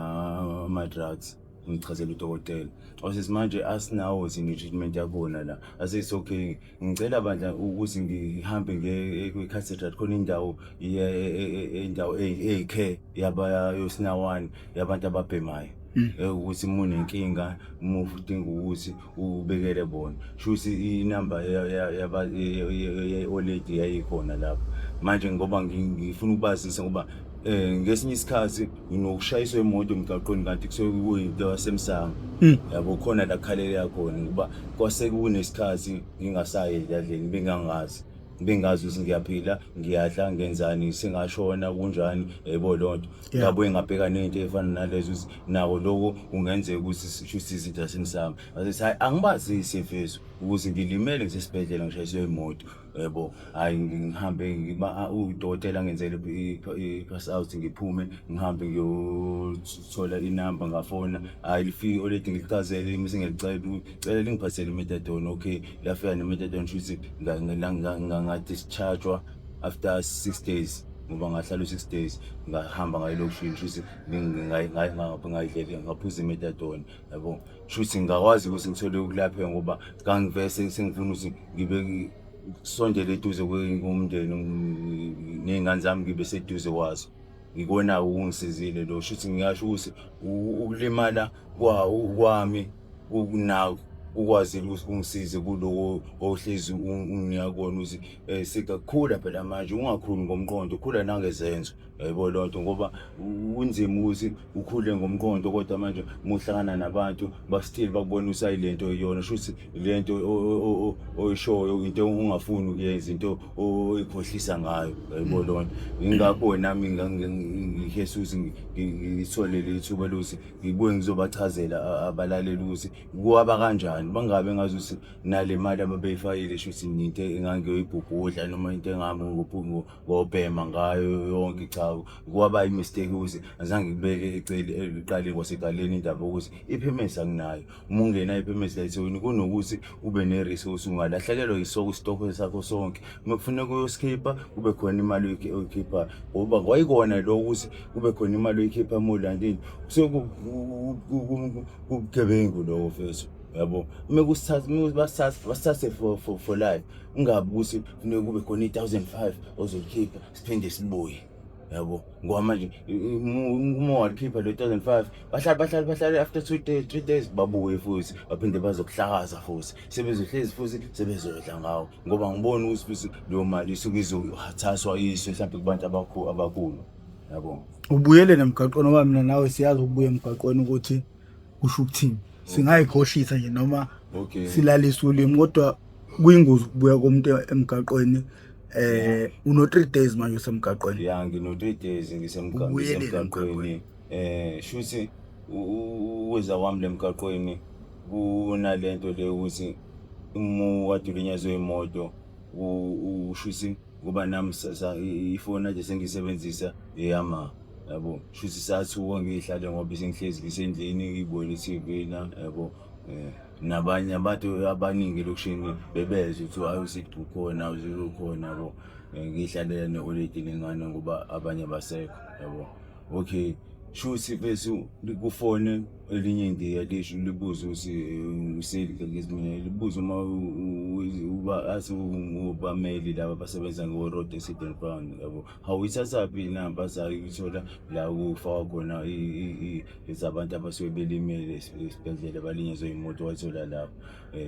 ama-drugs ngichazele udokotela. Wathi manje asinawo thina i-treatment yakhona la. Asithi okay ngicela bandla ukuthi ngihambe ngiye kwi-cathedral khona indawo indawo eyi-care yaba yosinawane yabantu ababhemayo. Ukuthi uma unenkinga uma udinga ukuthi ubekele bona. Shuthi inamba ye-old lady yayikhona lapho. Manje ngoba ngifuna ukubazisa ngoba ngesinye isikhathi nginokushayiswa imoto emgaqweni kanti kusuke kuyinto yasemsamo. Yabo khona la kukhaleleka khona ngoba kwase kunesikhathi ngingasayi edladleni bengangazi. Bengazi ukuthi ngiyaphila, ngiyadla, ngenzani, sengashona kunjani, yayibona leyo nto. Ngabuye ngabheka ney'nto ey'fana nalezo ukuthi nako lokho kungenzeka ukuthi shuthi izinto zasemsamo. Ngathi hhayi angibazise mfethu ukuthi ngilimele ngisesibhedlela ngishayiswe imoto. Yebo, hhayi ngihambe ngiba udokotela angenzele i-pass out ngiphume ngihambe ngiyothola inamba ngafona. Hhayi lifike i-old lady ngilichazele mese ngiyalicela cela lingiphathele i-methadone. Okay, lafika ne-methadone shuthi nga-discharge-wa after 6 days ngoba ngahlala u-6 days ngahamba ngaye elokishini shuthi ngaphuza i-methadone yabo. Shuthi ngingakwazi ukuthi ngithole ukulapheka ngoba ngangivese sengifuna ukuthi ngibe sondele eduze komndeni ney'ngane zami ngibe seduze kwazo. Ngikona okungisizile lo shuthi ngingasho ukuthi ukulimala kwami kunako kukwazile ukuthi kungisize kuloko ohlezi unginika kona ukuthi sikakhula phela manje ungakhuli ngomqondo ukhula nangezenzo. Yayibona leyo nto ngoba kunzima ukuthi ukhule ngomqondo kodwa manje uma uhlangana nabantu ba-still bakubona usayile nto iyona shuthi le nto oyishoyo into ongafuni ukuyenza into oyikhohlisa ngayo. Yayibona leyo nto. Yingakho nami ngikhetha ukuthi ngithole leli thuba lokuthi ngibuye ngizobachazela abalaleli ukuthi kwaba kanjani bangabe ngazuthi nale mali ababeyifakile shuthi into engangiyoyibhubhudla noma into engahambi ngobhema ngayo yonke. Cha, kwaba i-mistake ukuthi azange ngibeke ecele ekuqaleni kwasekuqaleni indaba yokuthi i-permit anginayo. Uma ungenayo i-permit la eThekwini kunokuthi ube ne-risk ukuthi ungalahlekelwa isitokwe sakho sonke. Uma kufuneka uyosikhipha kube khona imali oyikhiphayo ngoba kwayikona lokho ukuthi kube khona imali oyikhipha uma ulanda into kusuke kubugebengu lokho mfethu yabo. Uma kusithatha uma basithatha basithathe for life ungabi ukuthi kufuneka kube khona i-1005 ozolikhipha siphinde sibuye yabo ngoba manje uma walikhipha lo 1005 bahlale bahlale bahlale after 2 days 3 days babuye futhi baphinde bazokuhlakaza futhi sebezohlezi futhi sebezodla ngawo ngoba ngibona ukuthi futhi leyo mali isuke izothathwa iyiswe mhlawumbe kubantu abakhulu abakhulu yabo. Ubuyele nemgaqweni ngoba mina nawe siyazi ukubuya emgaqweni ukuthi kusho ukuthini. Singayikhohlisa nje noma silalise ulimi kodwa kuyingozi ukubuya komuntu emgaqweni. Uno 3 days manje usemgaqweni. Ya, ngino 3 days Ubuyelile ngisemgaqweni. Shuthi ukuza kwami lemgaqweni kunalento le ukuthi uma ukade ulinyazwe imoto, ushuthi kuba nami ifoni nje sengiyisebenzisa eyama, yabo. Shuthi sathuka ngiyihlale ngoba sengihlezi ngisendlini ngiyibona i-TV na, yabo. Nabanye abantu abaningi elokishini bebezwe ukuthi hayi, uSidu ukhona, uZulu ukhona, yabo. Ngiyihlalela ne-oledi lengane ngoba abanye abasekho, yabo. Okay, shuthi bese kufone elinye indiya lisho libuze ukuthi uselike mina, libuze uma uba athi ubameli laba abasebenza ngo-Road Accident Fund, yabo. Awuyithathaphi inamba? Sayithola la kufakwa khona ezabantu abasuke belimele esibhedlela, balinyazwe imoto, wayithola lapho.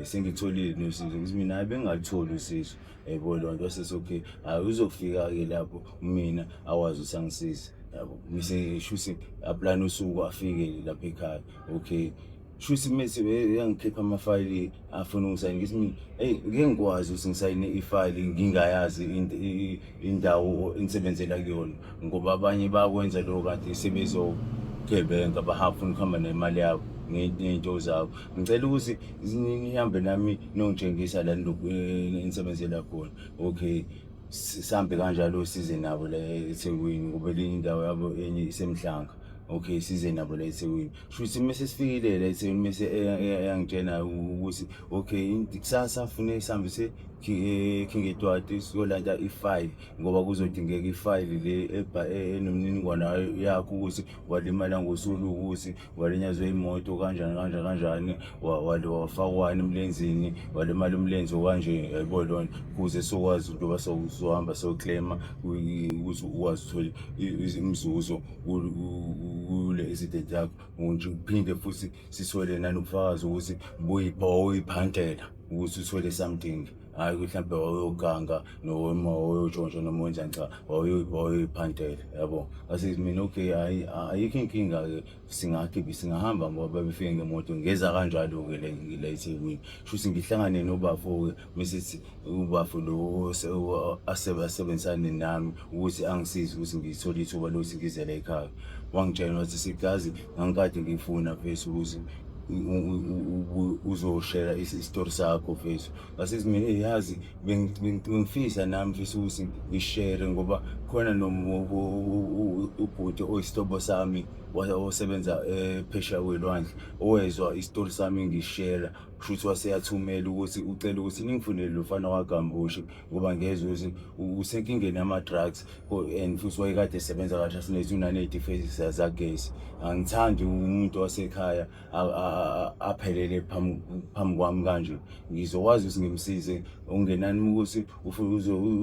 Sengitholile nosizo. Ngithi mina hayi, bengingalutholi usizo, yayibona leyo nto. Wase okay, hayi, uzofika-ke lapho mina awazi ukuthi angisize, yabo. Mise shuthi aplane usuku afike lapha ekhaya. Okay, shuthi mese yangikhipha amafayili afuna ungisayine. Ngithi mina, eyi, ngeke ngikwazi ukuthi ngisayine ifayili ngingayazi indawo enisebenzela kuyona, ngoba abanye bayakwenza lokho kanti sebezogebenga, bahafuna ukuhamba nemali yabo ney'nto zabo. Ngicela ukuthi nihambe nami nongitshengisa la enisebenzela khona. Okay, sihambe kanjalo, size nabo la eThekwini, ngoba elinye indawo yabo enye iseMhlanga. Okay, size nabo la eThekwini. Shuthi mese sifikile la eThekwini, mese eyangitshena ukuthi okay, kusasa fune sihambe se King Edward siyolanda ifayili, ngoba kuzodingeka ifayili le enomniningwane yakho ukuthi walimala ngosuku ukuthi walinyazwe imoto kanjani kanjani kanjani, wafakwani emlenzini, walimala umlenze kanje, yayibona lona, ukuze sokwazi njengoba sohamba soclaima ukuthi ukwazi ukuthola imizuzu kule incident yakho nje. Uphinde futhi sithole nanobufakazi ukuthi wawuyiphantela ukuthi uthole something, hhayi ukuthi mhlawumbe wawuyoganga noma wawuyotshontsha noma wenzani, cha, wawuyiphantela, yabo. Ngase mina, okay, hhayi, ayikho inkinga-ke, singakhiphi singahamba, ngoba babefike ngemoto. Ngeza kanjalo-ke la eThekwini. Shuthi ngihlangane nobafo-ke, mesithi ubafo lo asebenzisane nami ukuthi angisize ukuthi ngithole ithuba lokuthi ngize la ekhaya. Wangitshela wathi, "Sigazi, ngangikade ngifuna mfethu ukuthi uzoshera isitori sakho, mfethu." Ngase mina, yazi, bengifisa nami mfisa ukuthi ngishere, ngoba khona ubhuti oyisihlobo sami osebenza phesheya kwelwandle owezwa isitori sami ngishera, kusho ukuthi waseyathumela ukuthi ucela ukuthi ningifunele lo mfana waGambushi, ngoba ngezwe ukuthi usenkingeni yama-drugs and futhi wayekade esebenza kaTransnet, unaney'tifesi zagesi. Angithandi umuntu wasekhaya aphelele phambi kwami kanje. Ngizokwazi ukuthi ngimsize okungenani ukuthi ufuna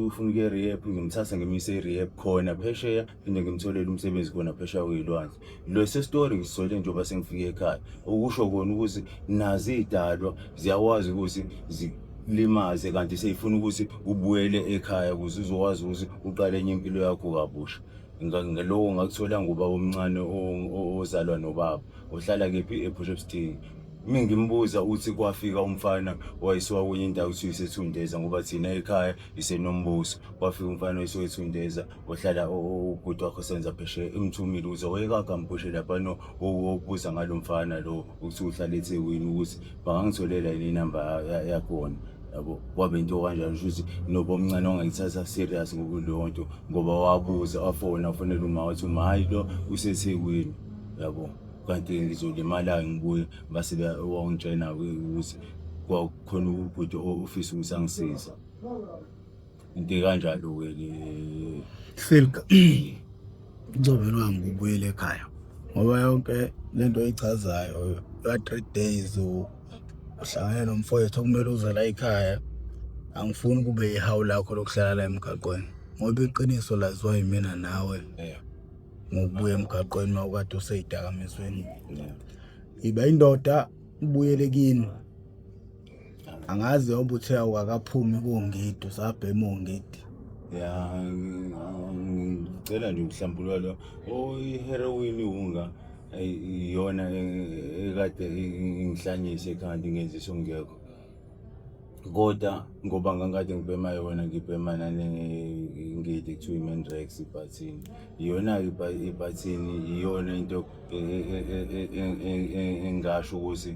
ukuya e-rehab, ngimthatha ngimyise e-rehab khona phesheya, phinde ngimtholele umsebenzi khona phesheya kwey'lwandle. Leso story ngisithole njengoba sengifike ekhaya, okusho kona ukuthi nazo iy'dalwa ziyakwazi ukuthi zikulimaze kanti seyifuna ukuthi ubuyele ekhaya ukuze uzokwazi ukuthi uqale enye impilo yakho kabusha. Ngaloko ngakuthola ngobaba omncane ozalwa nobaba ohlala kephi, ePort Shepstone. Uma ngimbuza uthi kwafika umfana wayisuka kwenye indawo kuthiwa iseThundeza, ngoba thina ekhaya iseNombuso. Kwafika umfana wayisuka eThundeza ohlala ubhuti wakhe osenza phesheya, emthumile ukuthi wayekagambushe laphana wokubuza ngalo mfana lo ukuthi uhlala eThekwini, ukuthi bangangitholela yini inamba yakhona, yabo. Kwabe into kanjalo. Kusho ukuthi noba omncane wangayithatha serious ngokuleyo nto, ngoba wabuza, wafona, wafonela uma, wathi uma, hayi, lo useThekwini, yabo, kanti ngizolimala ngibuye. Base wangitshena ukuthi kwakhona ubhuti ofisa ukuthi angisize, into ekanjalo-ke le. Silk, kuzovele uhambe ubuyele ekhaya, ngoba yonke lento oyichazayo ya 3 days uhlangane nomfowethu okumele uze la ekhaya, angifuni kube ihawu lakho lokuhlala la emgaqweni, ngoba iqiniso laziwa yimina nawe ngokubuya emgaqweni uma ukade usey'dakamizweni. Iba indoda, ubuyele kini. Angazi ngoba uthe awukakaphumi kongidi, usabhema ongidi. Ya, ngicela nje ukuhlambulula lo i-heroin unga iyona ekade ingihlanyise ekhanda, ingenzisa okungekho. Kodwa ngoba ngangikade ngibhema yona, ngibhema nalengidi kuthiwa i-Mandrax ibhathini. Iyona-ke ibhathini, iyona into engingasho ukuthi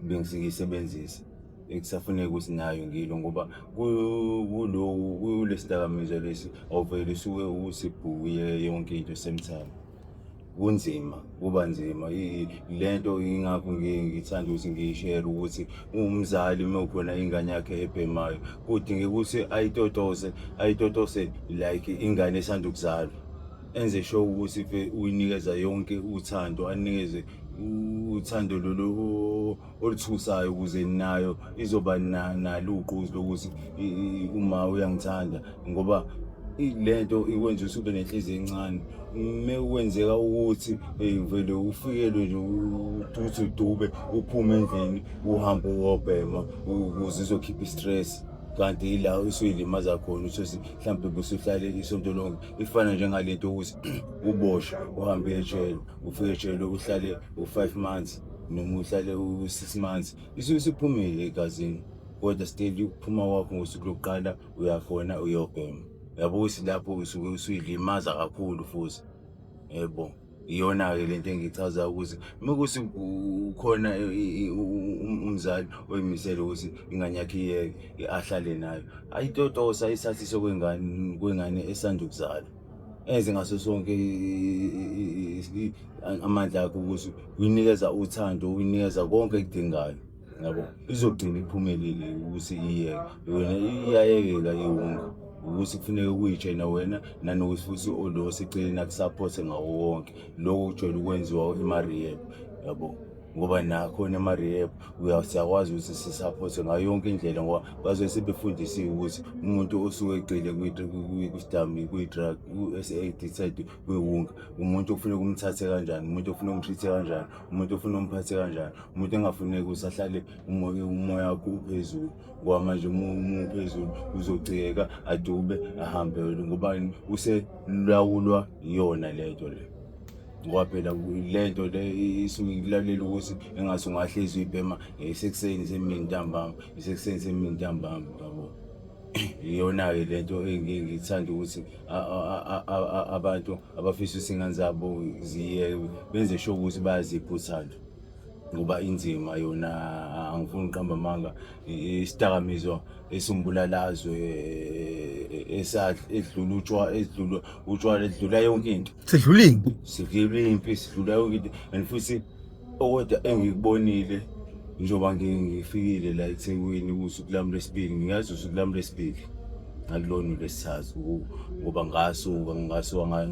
bengiyisebenzisa ekusafuneka ukuthi nayo ngilo ngoba kuloku kulesi dakamizwa lesi awuvele usuke usibhukuye yonke into same time. Kunzima, kuba nzima. Lento ingakho ngithanda ukuthi ngiyishere ukuthi umzali uma kukhona ingane yakhe ebhemayo kudingeka ukuthi ayitotose, ayitotose like ingane esanda ukuzalwa. Enze sure ukuthi uyinikeza yonke uthando, anikeze uthando lolu oluthusayo ukuze nayo izoba nalo ugqozi lokuthi uma uyangithanda, ngoba lento ikwenza ukuthi ube nenhliziyo encane. Uma kwenzeka ukuthi vele ufikelwe nje ukuthi udube uphume endlini uhambe uyobhema ukuze uzokhipha i-stress, kanti ila usuyilimaza khona uthose mhlawumbe busuhlale isonto lonke. Ifana njengalento ukuthi uboshwe uhambe ejele, ufike ejele uhlale u-5 months noma uhlale u-6 months, isuke isiphumile egazini, kodwa still ukuphuma kwakho ngosuku lokuqala uyakhona uyobhema. Uyabo ukuthi lapho usuke usuyilimaza kakhulu futhi, yebo. Iyona-ke lento engichazayo ukuthi uma kuthi ukhona umzali oyimisele ukuthi ingane yakhe iyeke ahlale nayo, ayitotosa ayithathise kwengane kwengane esanda ukuzalwa, enze ngaso sonke amandla akhe ukuthi uyinikeza uthando, uyinikeza konke ekudingayo, yabo. Izogcina iphumelele ukuthi iyeke wena, iyayekela iwunga ukuthi kufuneka ukuyitshena wena, nanokuthi futhi lo oseceleni akusaphothe ngawo wonke. Lokho kujwayele ukwenziwa ema-rehab, yabo, ngoba nakhona ema-rehab siyakwazi ukuthi sisaphothe ngayo yonke indlela, ngoba bazobe sebefundisiwe ukuthi umuntu osuke egxile kwisidami, kwi-drug, ese-addicted kwiwunga, umuntu okufuneka umthathe kanjani, umuntu ofuna umtreat-e kanjani, umuntu ofuna umphathe kanjani, umuntu engafuneki ukuthi ahlale umoya wakho uphezulu, ngoba manje uma uphezulu uzocikeka adube ahambe, ngoba uselawulwa iyona lento le. Ngoba phela lento le isuke ikulalela ukuthi engathi ungahlezi uyibhema isekuseni isemini ntambama, isekuseni isemini ntambama, yabo. Iyona-ke lento engithanda ukuthi abantu abafisa ukuthi ingane zabo ziyeke benze sure ukuthi bayazipha uthando, ngoba inzima yona, angifuni ukuqamba amanga, isidakamizwa esimbulalazwe esidlula utshwala, esidlula utshwala, edlula yonke into, sidlula impi, sidlula impi, sidlula yonke into. And futhi okodwa engikubonile njengoba ngifikile la eThekwini usuku lami lwesibili, ngingazi usuku lami lwesibili akulona ulwesithathu, ngoba ngasuka ngasuka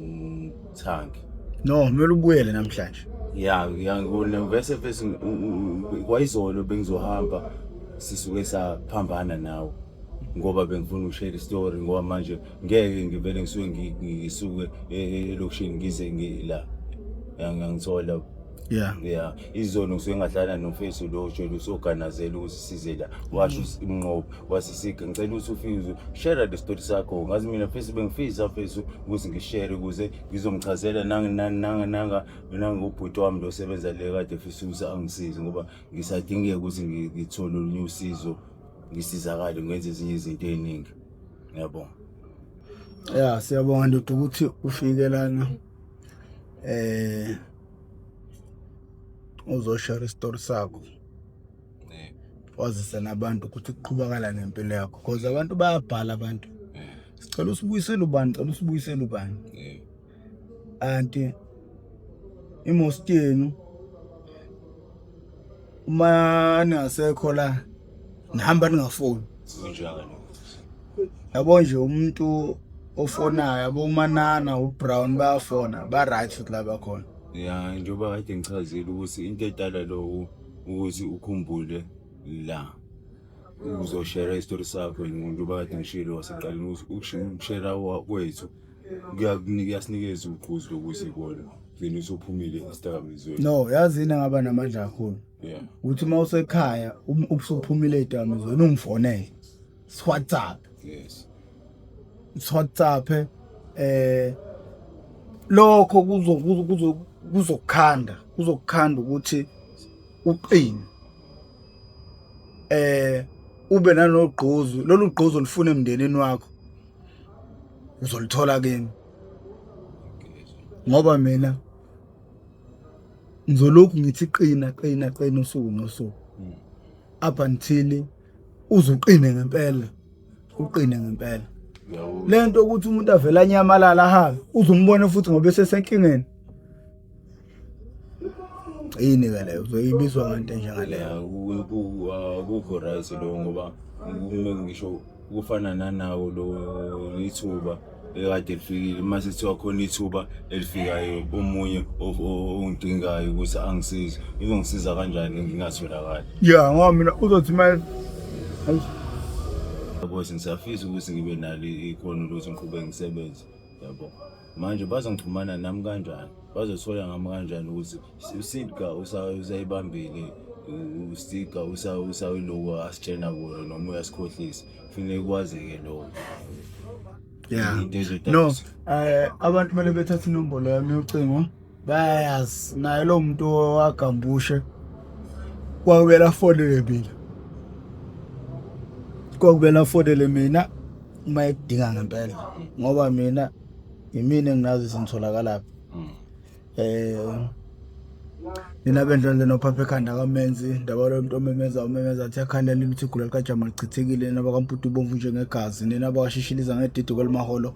ngithangi. No, kumele ubuyele namhlanje. Ya, ya, ngibona vese vese kwayizolo bengizohamba, sisuke saphambana nawe ngoba bengifuna ukushare istory, ngoba manje ngeke ngivele ngisuke ngisuke elokishini ngize la, ngiyangithola. Yeah, izolo ngisuke ngahlala nomfethu lo ojwayele usoganazela ukuthi size la, washo umnqobo wasisiga, ngicela ukuthi ufike share le story sakho. Ngazi mina mfethu bengifisa mfethu ukuthi ngishare ukuze ngizomchazela nanga nangubhuti wami lo sebenza le kade efisa ukuthi angisize, ngoba ngisadingeka ukuthi ngithole olunye usizo, ngisizakale ngenze ezinye izinto ey'ningi. Ngiyabonga. Ya, siyabonga ndoda ukuthi ufike lana uzoshare isitori sakho, wazise nabantu ukuthi kuqhubakala nempilo yakho, because abantu bayabhala, abantu sicela usibuyisele ubani, cela usibuyisele ubani, anti imost yenu uma ningasekho la nihamba ningafoni. Kunjalo. Yabo nje umuntu ofonayo, yabo uManana, uBrown bayafona, ba right futhi la bakhona. Ya, njengoba kade ngichazile ukuthi into edala lokhu ukuthi ukhumbule la uzoshare isitori sakho, njengoba kade ngishilo waseqaleni ukuthi ukushare kwethu kuyasinikeza ugqozi lokuthi kona gcina usuphumile esidakamizweni. No, yazi yini engaba namandla kakhulu? Yeah. Ukuthi uma usekhaya usuphumile ey'dakamizweni ungifonele. WhatsApp. Yes. WhatsApp lokho kuzo kuzo kuzokukhanda, kuzokukhanda ukuthi uqine. Ube nanogqozu, lolu gqozu olufuna emndenini wakho uzolithola kimi. Ngoba mina ngizolokhu ngithi qina qina qina usuku nosuku up until uzuqine ngempela, uqine ngempela. Lento ukuthi umuntu avela anyamalala ahambe uzumbone futhi ngoba esesenkingeni. Yini ke leyo uzoyibizwa ngento enjengaleyo? Akukho right lo ngoba ngisho kufana nanawo lo ithuba ekade lifikile, mase kuthiwa khona ithuba elifikayo omunye ongidingayo ukuthi angisize, uzongisiza kanjani ngingatholakali? Ya, ngoba mina uzothi uma yabo ngisafisa ukuthi ngibe nalo ikhono lokuthi ngiqhubeke ngisebenze, yabo. Manje bazongixhumana nami kanjani? Bazothola ngami kanjani ukuthi uSidka usayibambile, uSidka usayilokhu asitshena kona noma uyasikhohlisa? Kufanele kwazeke lokho. Yeah. No, abantu kumele bethathe inombolo yami yocingo, bayayazi. Naye lo muntu owagambushe kwakumele afonele mina, kwakumele afonele mina uma ekudinga ngempela, ngoba mina yimina enginazi izintholakala Nina bendlondlo nophapha ekhanda kamenzi ndaba lo muntu omemeza umemeza athi akhanda limithi igula likajama lichithekile. Nina bakamputu ubomvu njengegazi, nina bakashishiliza ngedidi kwelimaholo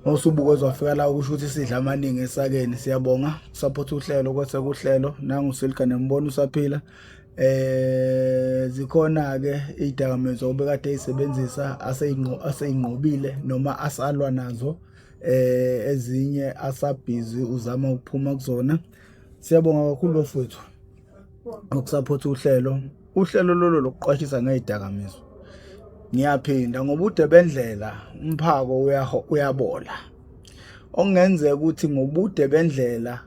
mawusubukezwa wafika la, kusho ukuthi sidla amaningi esakeni. Siyabonga support uhlelo kwese kuhlelo nangu Silka nembona usaphila. Zikhona ke idakamizwa obekade eyisebenzisa aseyinqobile noma asalwa nazo, ezinye asabhizi uzama ukuphuma kuzona. Siyabonga kakhulu bafowethu ukusupport uhlelo, uhlelo lolo lokuqwashisa ngezidakamizwa. Ngiyaphinda ngobude bendlela umphako uyabola, okungenzeka ukuthi ngobude bendlela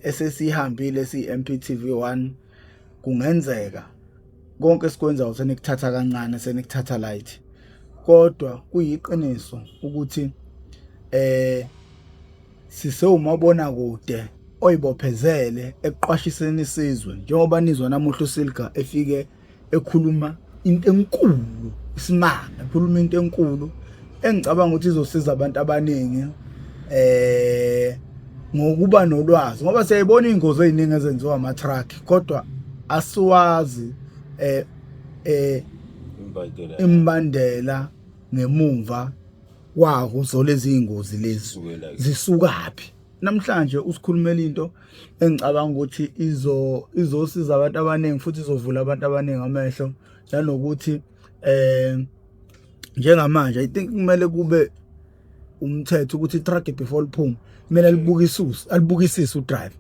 esesihambile siyi-MPTV 1 kungenzeka konke esikwenzayo senikuthatha kancane, senikuthatha light, kodwa kuyiqiniso ukuthi sisewumabona kude oyibophezele ekuqwashiseni isizwe, njengoba nizwa namuhla uSilga efike ekhuluma into enkulu, isimanga, ekhuluma into enkulu engicabanga ukuthi izosiza abantu abaningi ngokuba nolwazi, ngoba siyayibona iy'ngozi ey'ningi ezenziwa ama-truck kodwa asiwazi imbandela ngemumva kwazo lezi iy'ngozi lezi zisukaphi. Namhlanje usikhulumela into engicabanga ukuthi izosiza abantu abaningi futhi izovula abantu abaningi amehlo, nanokuthi njengamanje I think kumele kube umthetho ukuthi i-truck before liphuma kumele alibukisuse, alibukisise udriver.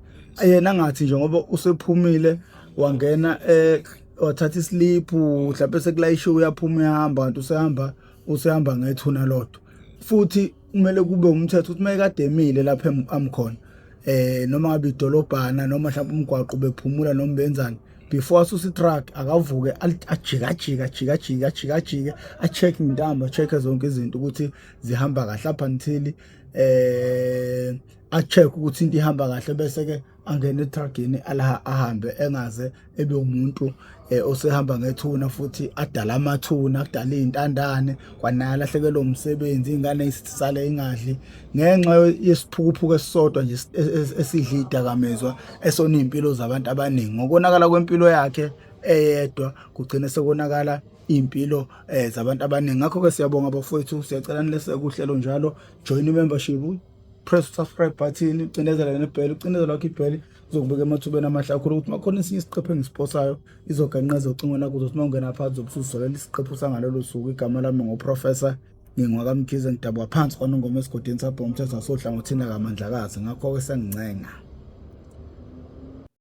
Yena angathi nje ngoba usephumile wangena wathatha islip, mhlawumbe sekulayishiwe uyaphuma uyahamba, kanti usehamba ngethuna lodwa. Futhi kumele kube umthetho ukuthi uma ekade emile lapha amkhona, noma ngabe idolobhana noma mhlawumbe umgwaqo bephumula noma benzani, before asuse i-truck akavuke ajikajike ajikajike ajikajike, a-check intambo, a-check zonke izinto ukuthi zihamba kahle up until a-check ukuthi into ihamba kahle, bese ke angene etruckini ahambe, engaze ebe umuntu osehamba ngethuna futhi adala amathuna, akudala iy'ntandane, kwanaye alahlekelwe umsebenzi, iy'ngane isale ingadli ngenxa yesiphukuphuku esisodwa nje esidla iy'dakamizwa esona iy'mpilo zabantu abaningi. Ngokonakala kwempilo yakhe eyedwa kugcine sekonakala iy'mpilo zabantu abaningi. Ngakho-ke siyabonga bafowethu, siyacela nileseke uhlelo njalo, join i-membership, press subscribe button, ucindezela nebheli, ucindezela wakho ibheli uzokubeka emathubeni amahle kakhulu ukuthi makhona esinye isiqephu engisiphosayo izogenqeza ucingo lakho, uzothi uma ungena phansi uzobe usuzolela isiqephu sangalolo suku. Igama lami nguProfessor ngingwakaMkhize, ngidabuka phansi kwaNongoma esigodini sabhongomthetho ngasohlangothini lakaMandlakazi. Ngakho-ke sengincenga.